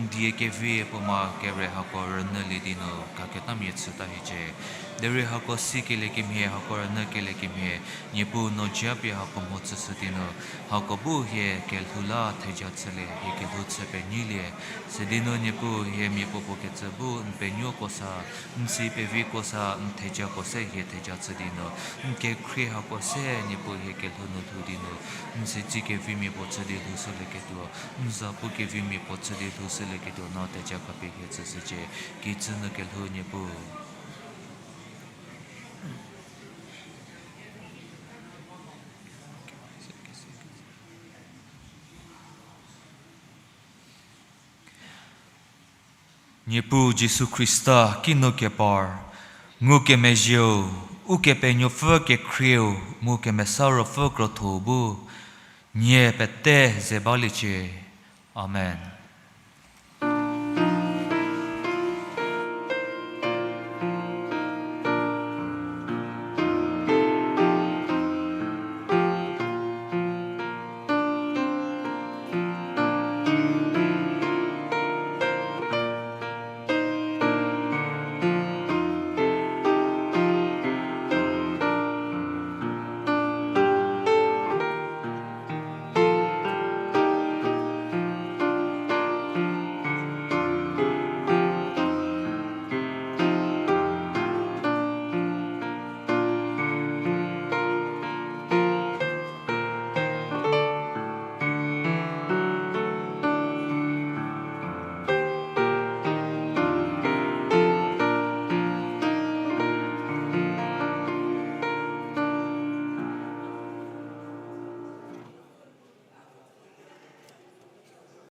n die kevi puo ma kere hako rünyülie di nu kaketamia chüta hiecie. Derei hako sikelie kemhie, hako rünyükelie kemhie, Niepuu no japie hako mho tsüshü di nu, hako bu hie kelhou la theja chülie, hie kelhou chü penyilie. Sidi nu Niepuu hie mia puo puo kecü bu n penuoko sa, n si peviko sa, n thejako se hie theja chü di nu, n kekhrie hako se Niepuu hie kelhou nu lhou di nu, n si tsi kevimia puo chü di lhoushülieketuo, n za pu kevimia puo chü di lhoushülieketuo no theja khapie hie tsüshücie. Kijü nu kelhou Niepuu. Niepuu Jisu Khrista kinu kepar, ngukemezhieu, Ukepenuopfü kekhrieu, mu Kemesa Ruopfü krotho bu, nie pete ze baliecie. Amen.